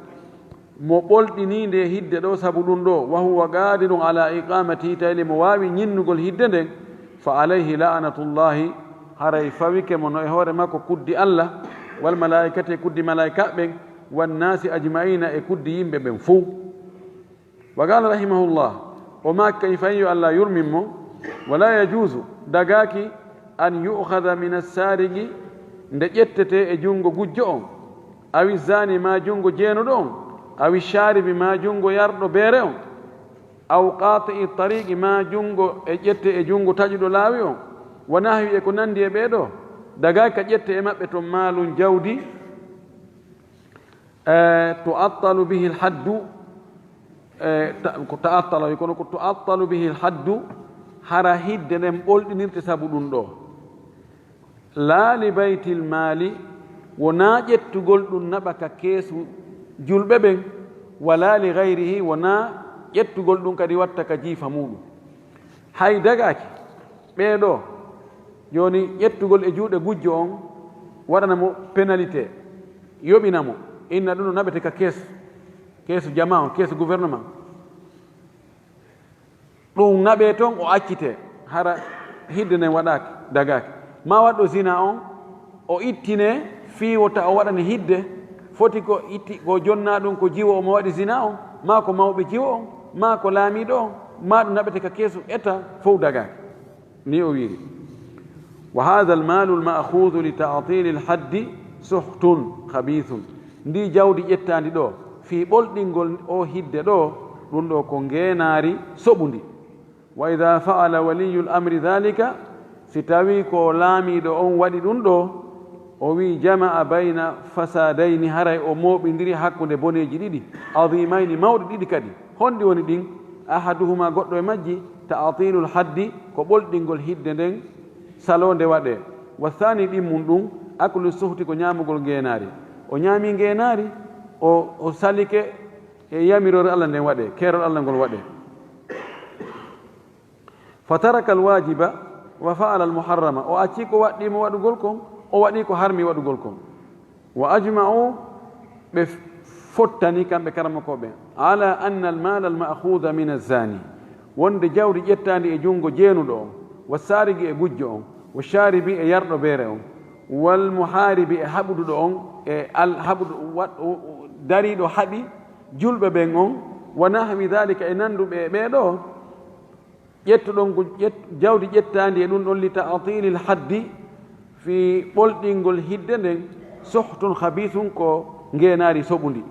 mo ɓolɗinii nde hidde ɗo sabu ɗum ɗo, wa huwa qadirun ala iqamatihi, tawi le mo waawi ñinnugol hidde nden, fa alayhi la'natullahi, haray fawike mo no e hoore makko kuddi Alla, wal malaa'ikati e kuddi malaa'ikaaɓe ɓen, wan naasi ajma'ina e kuddi yimɓe ɓen fow. Wa qala rahimahullah, o maaki kañum fayin yo Alla yurmin mo, wala yajuuzu, dagaaki, an yu'khadha min as-saariqi, nde ƴettetee e junngo gujjo on, awi zaani maa junngo jeenuɗo on, awi shaaribi maa junngo yarɗo beere on, aw qaati'i tariiqi maa junngo e ƴette e junngo taƴuɗo laawi on, wa nahwi e ko nanndi e ɓee ɗoo, dagaaki ka ƴette e maɓɓe ton maalun jawdi, e tu'attalu bihi al-haddu, e ta- ko ta'attala wi kono ko tu'attalu bihi al-haddu, hara hidde nden ɓolɗinirte sabu ɗum ɗoo. Laa li baytil maali, wonaa ƴettugol ɗum naɓa ka keesu julɓe ɓen, wala li gayrihi, wonaa ƴettugol ɗum kadi watta ka jiifa muuɗum. Hay dagaaki ɓee ɗoo, jooni ƴettugol e juuɗe gujjo on waɗana mo pénalité, yoɓina mo, inna ɗum no naɓete ka keesu, keesu jamaa on, keesu gouvernement. Ɗum naɓee toon, o accitee, hara hidde nden waɗaaki, dagaaki. Maa waɗɗo zina on, o ittinee fii wota o waɗane hidde, foti ko itti, ko jonnaa ɗum ko jiwo omo waɗi zina on, maa ko mawɓe jiwo on, maa ko laamiiɗo on, maa ɗum naɓete ka keesu eta, fow dagaaki. Ni o wiiri. Wa haadha al-maalu al-ma'khuudhu li ta'tiili al-haddi suhtun khabiithun. Ndii jawdi ƴettaandi ɗoo, fii ɓolɗingol oo hidde ɗoo, ɗum ɗoo ko ngeenaari soɓundi. Wa idha fa'ala waliyyu al-amri dhalika, si tawii ko laamiiɗo on waɗi ɗum ɗoo, o wi'i, jama'a bayna fasaadayni, haray o mooɓindiri hakkunde boneeji ɗiɗi, adhimayni, mawɗi ɗiɗi kadi. Honɗi woni ɗin? Ahaduhuma, goɗɗo e majji, ta'tiilul haddi, ko ɓolɗingol hidde nden, saloo nde waɗee. Wa thani, ɗimmun ɗum, aklu suhti, ko ñaamugol ngeenaari. O ñaami ngeenaari, o, o salike e yamiroore Alla nden waɗee, keerol Alla ngol waɗee. Fa taraka al-waajiba wa fa'ala al-muharrama, o accii ko waɗɗii mo waɗugol kon, o waɗii ko harmi waɗugol kon. Wa ajma'u, ɓe fottani kamɓe karamokooɓe, ala anna al-maala al-ma'khuudha min az-zaani, wonde jawdi ƴettaandi e junngo jeenuɗo on, wa saarigi e gujjo on, wa shaaribi e yarɗo beere on, wal muhaaribi e haɓuduɗo on, e al haɓudu-, wa-, dariiɗo haɓi julɓe ɓen on, wa nahwi dhaalika e nannduɓe e ɓee ɗoo, ƴettuɗon ko ƴet-, jawdi ƴettaandi e ɗum ɗon, li ta'tiilil haddi, fii ɓolɗingol hidde nden, suhtun khabiithun, ko ngeenaari soɓundi.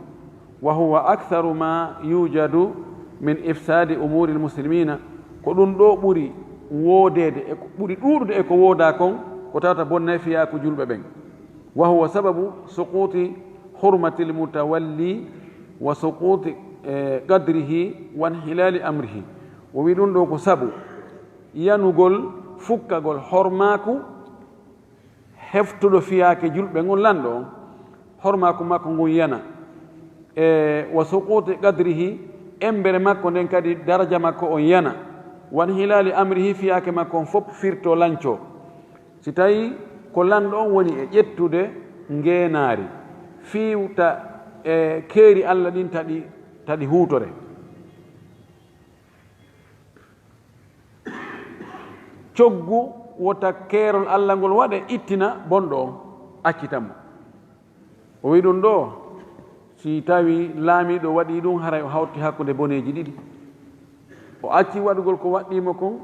Wa huwa aktharu ma yujadu min ifsaadi umuuril muslimiina, ko ɗum ɗoo ɓuri woodeede e ko ɓuri ɗuuɗude e ko woodaa kon, ko tawata bonnay fiyaaku julɓe ɓen. Wa huwa sababu suquuti hurmatil mutawalli wa suquuti, eh, qadrihi wa inhilaali amrihi. O wi ɗum ɗoo ko sabu yanugol, fukkagol hormaaku heftuɗo fiyaake julɓe ngon lanɗo on, hormaaku makko ngun yana. E wa suquuti qadrihi, embere makko nden kadi daraja makko on yana. Wa inhilaali amrihi, fiyaake makko on fof firto lanco. Si tawii ko lanɗo on woni e ƴettude ngeenaari, fii ta e keeri Alla ɗin taɗi, taɗi huutore. Coggu wota keerol Alla ngol waɗe, ittina bonɗo on, accita mo. O wi'i ɗum ɗoo, si tawii laamiiɗo waɗii ɗum, haray o hawti hakkunde boneeji ɗiɗi. O acci waɗugol ko waɗɗii mo kon,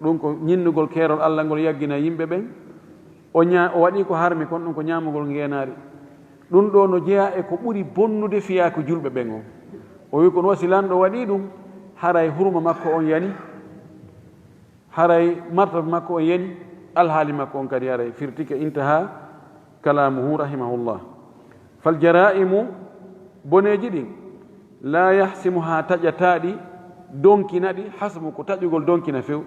ɗum ko ñinnugol keerol Alla ngol yaggina yimɓe ɓen. O ña-, o waɗii ko harmi kon, ɗum ko ñaamugol ngeenaari. Ɗum ɗoo no jeyaa e ko ɓuri bonnude fiyaaku julɓe ɓen on. O wi'i ko no si lanɗo waɗii ɗum, haray hurma makko on yani. Haray martaba makko on yani, alhaali makko on kadi haray firtike. Intaha kalaamuhu rahimahullah. Fal jaraa'imu, boneeji ɗin, laa yahsimuhaa, taƴataa ɗi, donkina ɗi, hasmu ko taƴugol donkina few.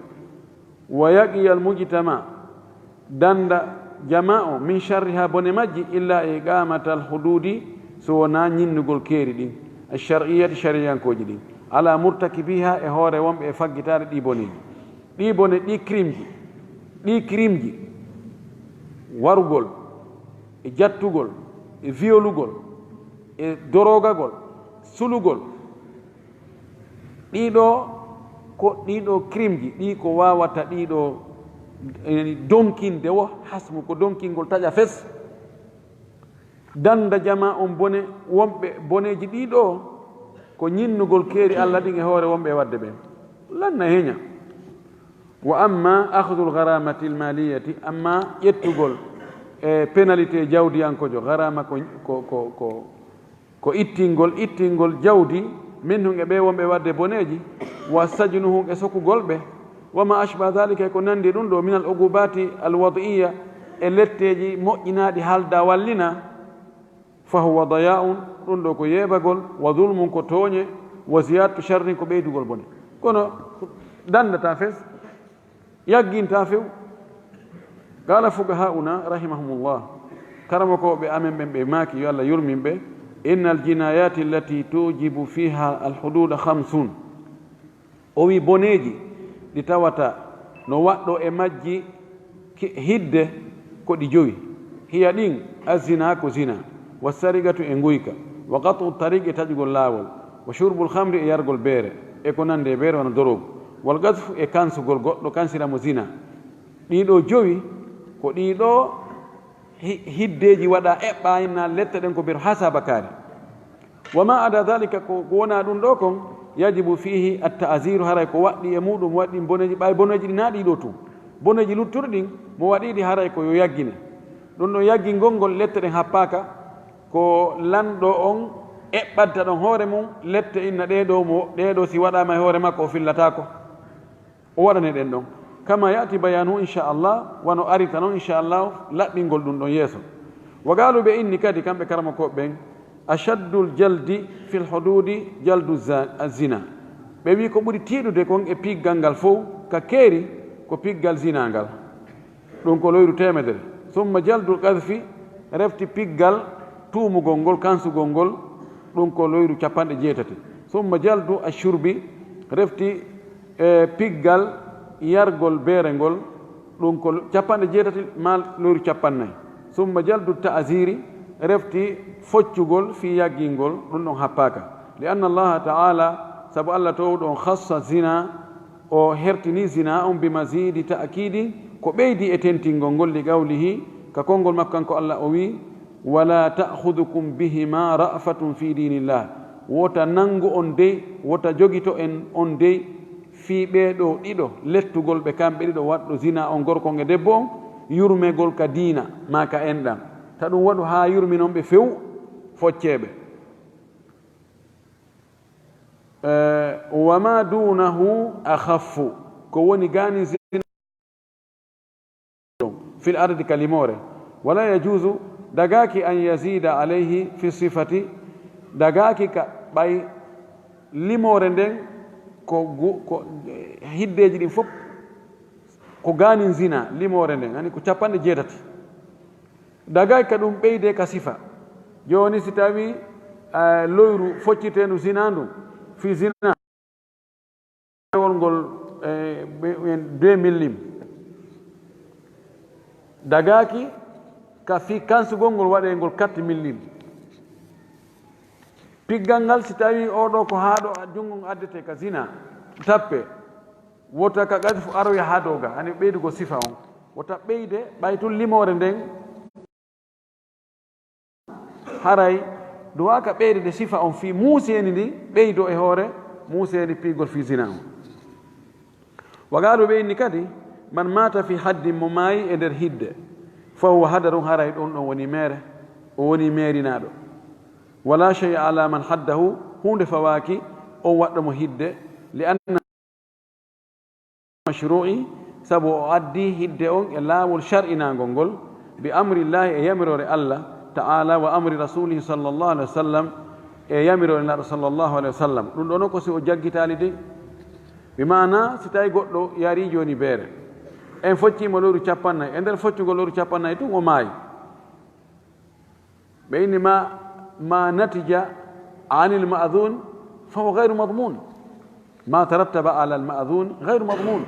Wa yaqiyal mujtama, dannda jama o min sharriha bone majji illa iqamatal hududi so wona ñinnugol keeri ɗin, alshar'iyati shari'ankooji ɗin, ala murtakibiha e hoore wonɓe e faggitaare ɗi boneeji. Ɗi bone ɗi krimji, ɗi krimji, warugol e jattugol e violugol e dorogagol, sulugol. Ɗiɗo ko ɗiɗo krimji ɗi ko wawata ɗiɗo, yani, donkinde wo hasmu ko donkingol taƴa fes. Danda jama on bone wonɓe boneji ɗiɗo ko ñinnugol keeri Allah ɗin e hoore wonɓe e wadde ɓen. Lanna heña. Wa amma akhdhul gharamati al maliyati, amma ƴettugol e pénalité jawdiyankojo, gharama ko, ko, ko, ko ko ittingol, ittingol jawdi minhum e ɓe wonɓe wadde boneeji, wa sajnuhum e sokugol ɓe, wa ma ashbaha dhalika e ko nandi ɗum ɗo min al uqubati al wad'iyya e letteeji moƴƴinaaɗi halda wallina, fa huwa daya'un, ɗum ɗo ko yeebagol, wa zulmun ko tooñe, wa ziyadatu sharrin ko ɓeydugol bone. Kono dandata fes. Yagginta few. Qala fuqaha'una rahimahumullah, karamokooɓe amen ɓen ɓe maaki yo Allah yurmin ɓe, innal jinayati allati tujibu fiha alhududa khamsun. O wi boneeji ɗi tawata no waɗɗo e majji ki- hidde ko ɗi jowi. Hiya ɗin, azina ko zina, wa sarigatu e nguyka, wa qat'u tariq e taƴugol laawol, wa shurbul khamri e yargol beere e ko nandi e beere wano dorogu, wal qadhfu e kansugol goɗɗo kansira mo zina. Ɗiɗo jowi ko ɗiɗo hi- hiddeeji waɗa eɓɓa inna lette ɗen ko ber hasaba kaari. Wa ma ada dhalika ko ko wona ɗum ɗo kon, yajibu fihi at ta'ziru, haray ko waɗɗi e muɗum waɗɗi boneji ɓay boneji ɗi na ɗiɗo tun. Boneji luttuɗi ɗin mo waɗiɗi haray ko yo yaggine. Ɗum ɗon yaggingol ngol lette ɗen happaaka ko lanɗo on eɓɓanta ɗon hoore mum lette inna ɗee ɗoo mo ɗee ɗoo si waɗaama e hoore makko o fillatako. O waɗane ɗen ɗon kama ya'ti bayanuhu inchallah wano arita non inchallah laɓɓingol ɗum ɗon yeeso. Wa qaalu ɓe inni kadi kamɓe karamokooɓe ɓen ashaddul jaldi fil hududi jaldu za- zina. Ɓe wi ko ɓuri tiiɗude kon e piggal ngal fow ka keeri ko piggal zina ngal. Ɗum ko loyru teemedere. Summa jaldu qadhfi, refti piggal tuumugol ngol kansugol ngol. Ɗum ko loyru capanɗe jeetati. Summa jaldu ashurbi, refti e piggal yargol beere ngol. Ɗum ko capanɗe jeetati ma loyru capannay. Summa jaldu ta'ziri, refti foccugol fii yaggingol ɗum ɗon happaaka. Li anna allaha ta'ala, sabu allah towɗo on khassa zina, o hertini zina on bi mazidi ta'kidi, ko ɓeydi e tentingol ngol li qawlihi, ka konngol makko kanko allah o wi, wala ta'khudukum bihima ra'fatun fi dinillah. Wota nangu on dey, wota jogito en on dey fii ɓee ɗoo ɗiɗo lettugol ɓe kamɓe ɗiɗo waɗɗo zina on gorko on e debbo on yurmegol ka diina maa ka enɗam. Ta ɗum waɗu haa yurminon ɓe few focceeɓe. Eh, wa ma dunahu akhaffu, ko woni gaani zina fil ardi ka limoore. Wala yajuzu, dagaaki an yazida alayhi fi sifati, dagaaki ka ɓay limoore nden ko gu- ko hiddeeji ɗin fof ko gaanin zina limoore nden hani ko capanɗe jeetati. Dagay ka ɗum ɓeyde ka sifa. Jooni si tawi eh, loyru focciteendu zina ndu fi zina wol ngol eh, ɓe- ɓen deux mille lim dagaaki ka fi kansugol ngol waɗe ngol quatre mille lim. Piggal ngal si tawi oɗo ko haa ɗo junngo ngon addete ka zina tappe. Wota ka qadhfu aroya haa dow ga hani ɓeydugol sifa on. Wota ɓeyde ɓay tun limoore nden haray duwaaka ɓeyde de sifa on fii muuseeni ndi ɓeydo e hoore muuseeni piigol fii zina on. Wa qaalu ɓe inni kadi man maata fii haddin mo maayi e nder hidde fa huwa hadarun haray ɗon ɗon woni meere o woni meerinaaɗo. Wala shay'a ala man haddahu huunde fawaaki on waɗɗo mo hidde li anna mashru'i sabu o addi hidde on e laawol shar'inaangol ngol bi amrillahi e yamiroore allah ta'ala wa amri rasulihi sallallahu alaihi wasallam e yamiroore naaɗo sallallahu alaihi wasallam. Ɗum ɗo noon ko si o jaggitaali de bi maana si tawi goɗɗo yari jooni beere En focciima lewru cappannayi, e nder foccugol lewru cappannayi tun o maayi. Ɓe inni ma, ma natija anil ma'dun fa huwa gayru madmun. Ma tarattaba ala al ma'dun gayru madmun.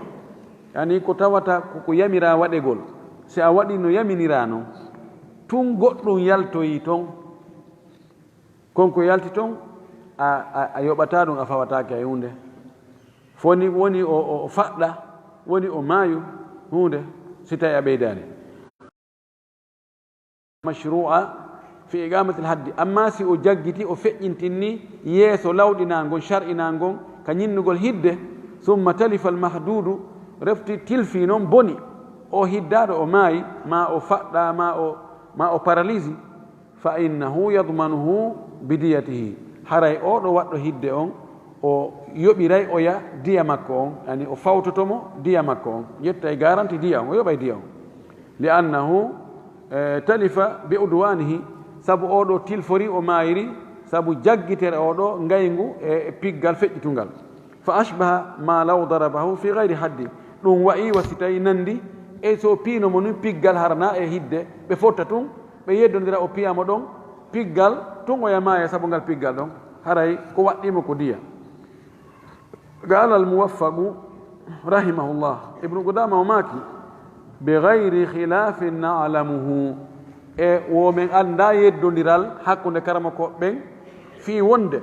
Yani ko tawata ko, ko yamira waɗegol. Si a waɗi no yaminiraa non, tun goɗɗum yaltoyi ton. Kon ko yalti ton, a, a, a yoɓataa ɗum, a fawataake e huunde. Foni woni o, o, o faɗɗa, woni o maayu, huunde, si tawi a ɓeydaani. Mashru'a fi iqamatil haddi. Amma si o jaggiti, o feƴƴintinni yeeso lawɗinaa ngon, shar'inaa ngon, ka ñinnugol hidde, summa talifa al mahdudu, refti tilfii non boni, o hiddaaɗo o maayi, ma o faɗɗa, ma o, ma o paralisi, fa innahu yadmanuhu bi diyatihi. Haray oo ɗo waɗɗo hidde on, o yoɓiray oya diya makko on, yani o fawtoto mo diya makko on, ƴettay garanti diya on, o yoɓay diya on. Li annahu, eh, talifa bi udwanihi, sabu oo ɗo tilfori, o maayiri, sabu jaggitere oo ɗo ngayngu e, e piggal feƴƴitungal. Fa ashbaha ma law darabahu fi gayri haddi. Ɗum wa'i wa si tawi nandi e so piino mo nun piggal harana e hidde, ɓe fotta tun, ɓe yeddondira o piya mo ɗon, piggal tun oya maaya sabu ngal piggal ɗon, haray ko waɗɗii mo ko diya. Qala al-Muwaffaqu rahimahullah, Ibnu Qudama o maaki, bi gayri khilafin na'lamuhu, e wo men anndaa yeddondiral hakkunde karamokooɓe ɓen fii wonde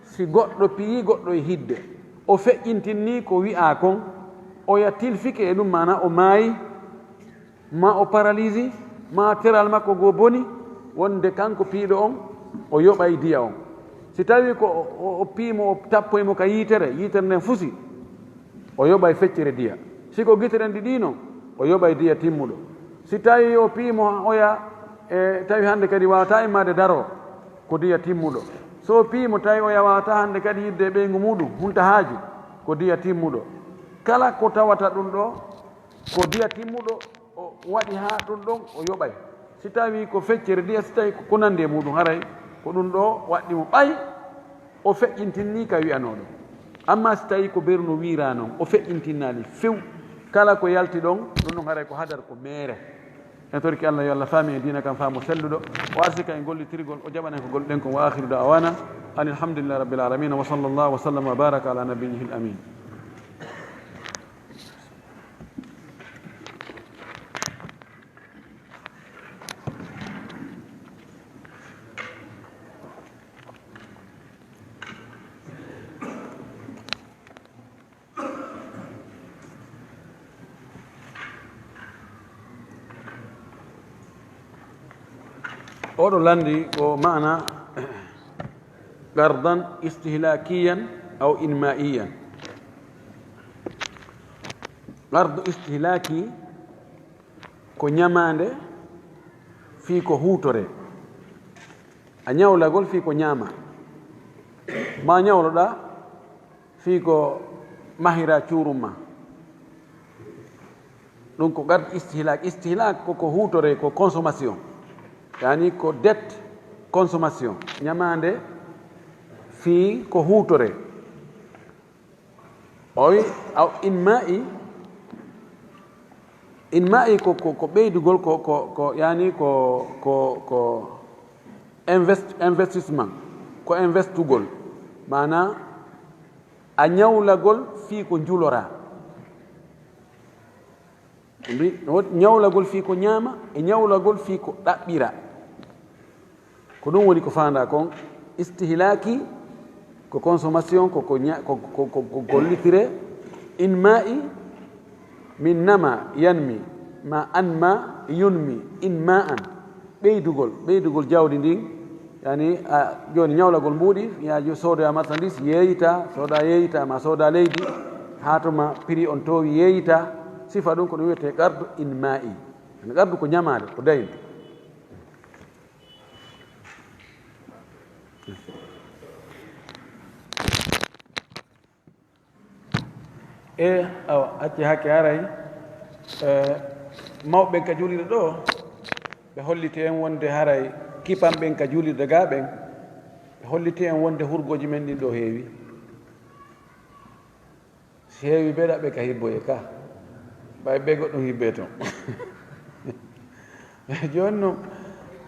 si goɗɗo piyii goɗɗo e hidde, o feƴƴintinnii ko wi'aa kon, oya tilfike e ɗum, maanaa o maayi, maa o paralisi, maa teral makko goo boni, wonde kanko piiɗo on, o yoɓay diya on. Si tawii ko o, o, o pii mo, o tappoy mo ka yiitere, yiitere nden fusi, o yoɓay feccere diya. Si ko gite ɗen ɗiɗi non, o yoɓay diya timmuɗo. Si tawii o pii mo oya, e tawi hannde kadi waawataa immaade daroo, ko diya timmuɗo. So o pii mo tawi oya waawataa hannde kadi yiɗde e ɓeyngu muuɗum, hunta haaju, ko diya timmuɗo. Kala ko tawata ɗum ɗo, ko diya timmuɗo, o waɗi haa ɗum ɗon, o yoɓay. Si tawii ko feccere diya, si tawii ko, ko nanndi e muuɗum, haray ko ɗum ɗo waɗɗi mo ɓay o feƴƴintinnii ka wi'anooɗo. Amma si tawii ko beru no wiiraa non, o feƴƴintinnaali few, kala ko yalti ɗon, ɗum ɗon haray ko hadar, ko meere. En torki Allah, yo Allah faami en diina kan faamu selluɗo, o arsika en gollitirgol, o jaɓana en ko golluɗen kon. Wa akhiru da'wana anil hamdulillahi rabbil alamin, wa sallallahu wa sallama wa baraka ala nabiyyihil amin. Oɗo lanndi ko maana qardan istihlakiyan aw inma'iyan. Qardu istihlaki ko ñamaande fii ko huutore. A ñawlagol fii ko ñaama. Ma ñawloɗaa fii ko mahira cuurum ma. Ɗum ko qardu istihlak. Istihlak ko ko huutore, ko consommation. Yani ko dette consommation. Ñamaande fii ko huutore. O wi, aw, inma'i, inma'i ko, ko, ko ɓeydugol, ko, ko, ko, yani ko, ko, ko invest-, investissement, ko investugol. Maanaa, a ñawlagol fii ko njuloraa. Mbi-, no woodi ñawlagol fii ko ñaama e ñawlagol fii ko ɗaɓɓira. Ko ɗum woni ko faandaa kon, istihlaki ko consommation, ko, ko ña-, ko, ko, ko, ko gollitire, inma'i, min nama, yanmi, ma anma, yunmi, inma'an. Ɓeydugol, ɓeydugol jawdi ndin, yani, a, jooni ñawlagol mbuuɗi, ya jo-, soodoya marchandise, yeeyita, sooda yeeyita, ma sooda leydi, haa to ma prix on toowi, yeeyita, sifa ɗum ko ɗum wiyetee qardu inma'i. Qardu ko ñamaade, ko dayndi. E, awa, acci hakke haray, e, mawɓe ɓen ka juulirde ɗo, ɓe holliti en wonde haray kipan ɓen ka juulirde gaa ɓen, ɓe holliti en wonde hurgooji men ɗin ɗo heewi. Si heewi ɓe ɗaɓɓe ka hibboye ka. Ɓay ɓe goɗɗum hibbee toon. Jooni noon,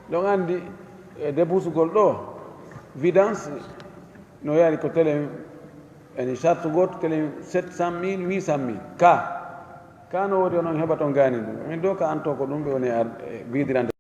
ɗon anndi e debusugol ɗo, vidance no yaari ko télé, yani charte gooto télé sept cent mille, huit cent mille. Ka, ka no woodi onon heɓa toon gaani ɗum. Min ɗo ka anto ko ɗum ɓe woni ar-, e biidirande.